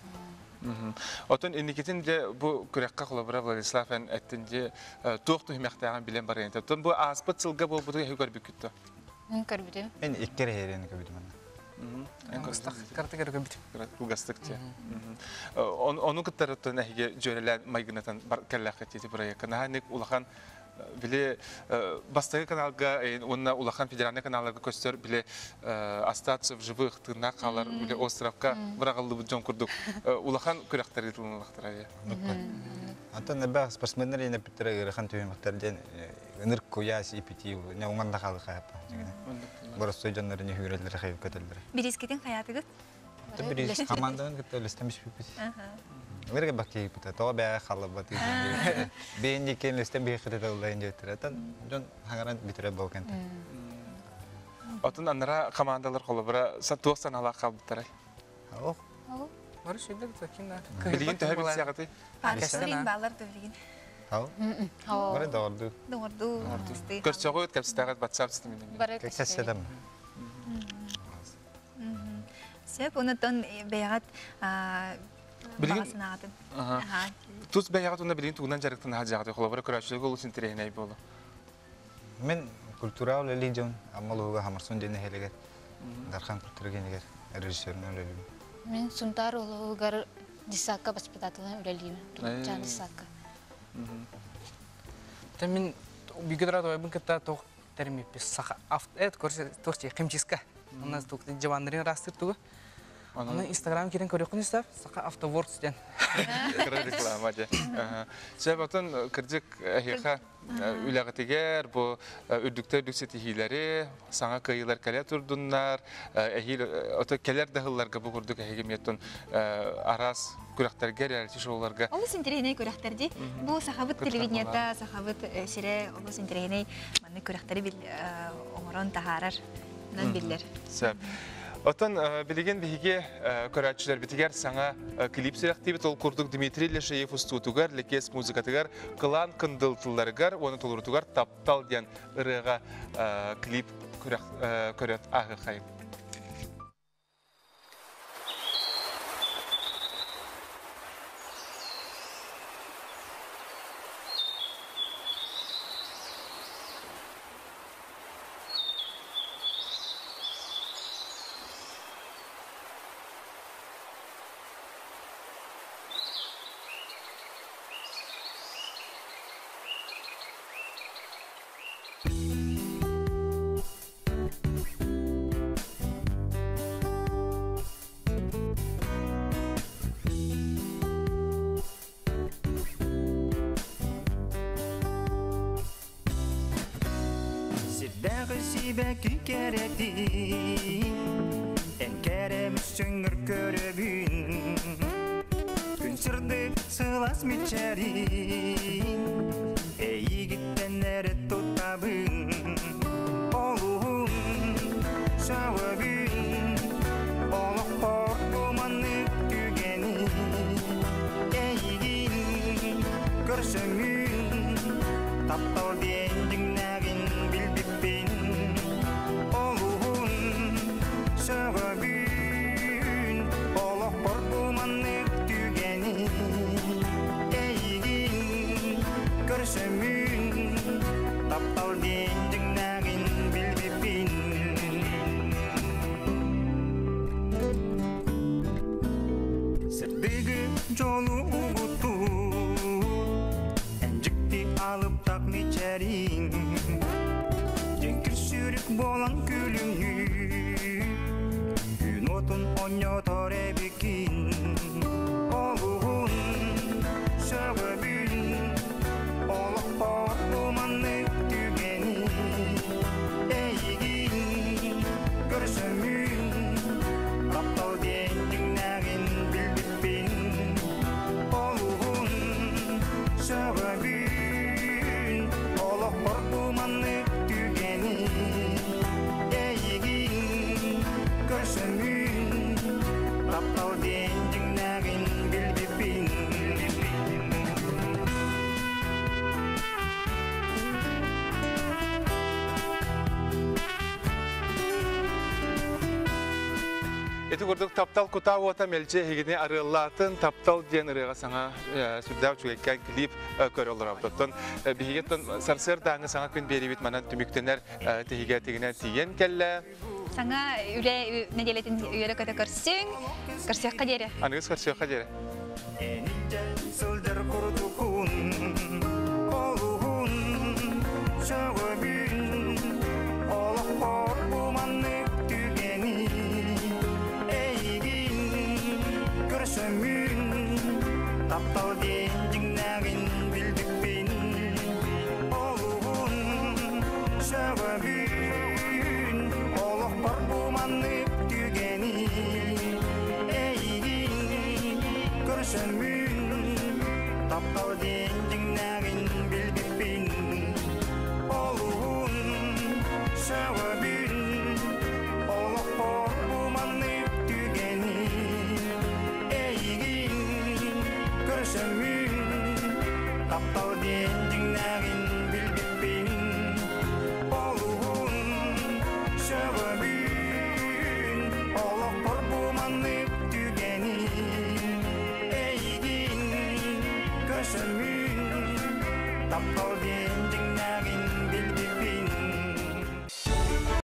Отон инникитин дьэ бу күрэххэ холобура Владислав эн эттин дьэ туох түһүмэхтээҕин билэн барыан. Оттон бу ааспыт сылга буолбуту эһи көрбүккүт да? Мен көрбүтүм. Мен икки эрэ иһэрин көрбүтүм анна. Картыгар көрбүтүм. Кылгастык дьэ. Ону кыттарыттан эһиги дьүөрэлээн майгынатан кэллэххит ити проекка. Наһаа улахан били бастакы каналга уонна улахан федеральный каналларга көстөр били остаться в живых тыыннаах хаалар били островка быраҕыллыбыт дьон курдук улахан күрэхтэр ыытылыннахтара. Антон эбэ спортсменнар енеппиттэрэ ыарахан түһүмэхтэр диэн ыныр куйаас ипити не уҥан да хаалы хаапа. Боростой дьоннор не хүүрэллэр хайып көтөллөр. Бирискитин хаятыгыт? Бирис команданын кытта үлэстэмиш бүппүт. Мерге бакки пута то бә халабат. Бен дикен лестен бе хите толла инде третан. Жон хагаран битре болкен. Отун аннара командалар холобура са туох саналаах хаалбыттарай? Ох. Бары шүйдік такин. Билигин төһө билсиэҕитий? Парксырин балар да билигин. Хау. Бары доҕордуу. Доҕордуу. Көрсөҕүт, кэпсэтэҕит WhatsApp ситиминэн. Бары Кэпсэтэм. Сөп, онутон бэйэҕит баҕа санааҕытын. Тус бэйэҕит уонна билигин тугунан дьарыктана сылдьаҕытый? Холобура, көрөөччүлэргэ олус интэриэһинэй буолуо. Мин культура үлэлии дьон Амма улууһугар Хамарсун диэн нэһилиэгэр Дархан культура киинигэр режиссерунан үлэлиибин. Мин Сунтаар улууһугар детсадка воспитателынан үлэлиибин. Тулупчаан детсадка. Та мин бигидра тойбун кытта тох термиппис саха авт эт көрсө тох химчистка. У нас тут диваннарын растыр тугу. Аны Инстаграм кирен көрөккүн истап, Саха Автоворкс диэн. Кыра реклама дьэ. Сөп, отон кырдьык эһиэхэ үлэҕитигэр бу үрдүктэр үрдүк ситиһиилэри, саҥа кыайыылар кэлэ турдуннар, эһиил ото кэлэр да сылларга бу курдук эһиги миэттэн араас күрэхтэргэ, реалити шоуларга. Олус интэриэһинэй күрэхтэр дии. Бу сахабыт телевидениета, сахабыт сирэ олус интэриэһинэй маннык күрэхтэри оҥорон таһаарар биллэр. Сөп. Оттон билигин биһиги көрөөччүлэрбитигэр саҥа клип сүрэхтиибит. Ол курдук Дмитрий Лешеев устуутугар, Лекес музыкатыгар, Кылаан Кындыл тылларыгар уонна толорутугар Таптал диэн ырыаҕа клип көрөт ааһыаххайын. Сирдээҕи сибэкки кэрэтин, эн кэрэмиссөҥҥөр көрөбүн. Күн сырдык сылаас мичээрин, эйигиттэн эрэ туттабын. Олуһун сөҕөбүн, олохпор куманнык түгэни. Эйигин көрсөммүн, таптал диэн дьиҥнээҕин билбиппин. Олуһун сөҕөбүн, олохпор куманнык түгэни. Эйигин көрсөммүн, таптал диэн дьиҥнээҕин билбиппин. Сырдыгы дьолу угуттуу, эн дьикти алыптах мичээриҥ. Дьэҥкир сүүрүк буолан күлүмнүү, күн уотун оонньотор эбиккин. Олуһун сөҕөбүн, олохпор куманнык түгэни. Эйигин көрсөммүн, таптал диэн дьиҥнээҕин билбиппин. Олуһун сөҕөбүн, олохпор куманнык түгэни. Эйигин көрсөммүн, таптал диэн дьиҥнээҕин билбиппин. Ити курдук таптал кутаа уота мэлдьи эһигини арыаллаатын таптал диэн ырыаҕа саҥа сүрдээх үчүгэйкээн клип көрө олоробут. Оттон биһиги сарсыардааҥы саҥа күн биэриибит манан түмүктэнэр тиһигэ тигинэн тиийэн кэллэ. Саҥа үлэ нэдиэлэтин үөрэ көтө көрсүҥ, көрсүөххэ диэри. Аныгыс көрсүөххэ диэри. Сылдьар курдукун, олуһун сөҕөбүн, олохпор куманнык түгэни. Эйигин көрсөммүн, таптал диэн дьиҥнээҕин билбиппин. Олуһун сөҕөбүн, олохпор куманнык түгэни. Эйигин көрсөммүн, Көрсөбүн.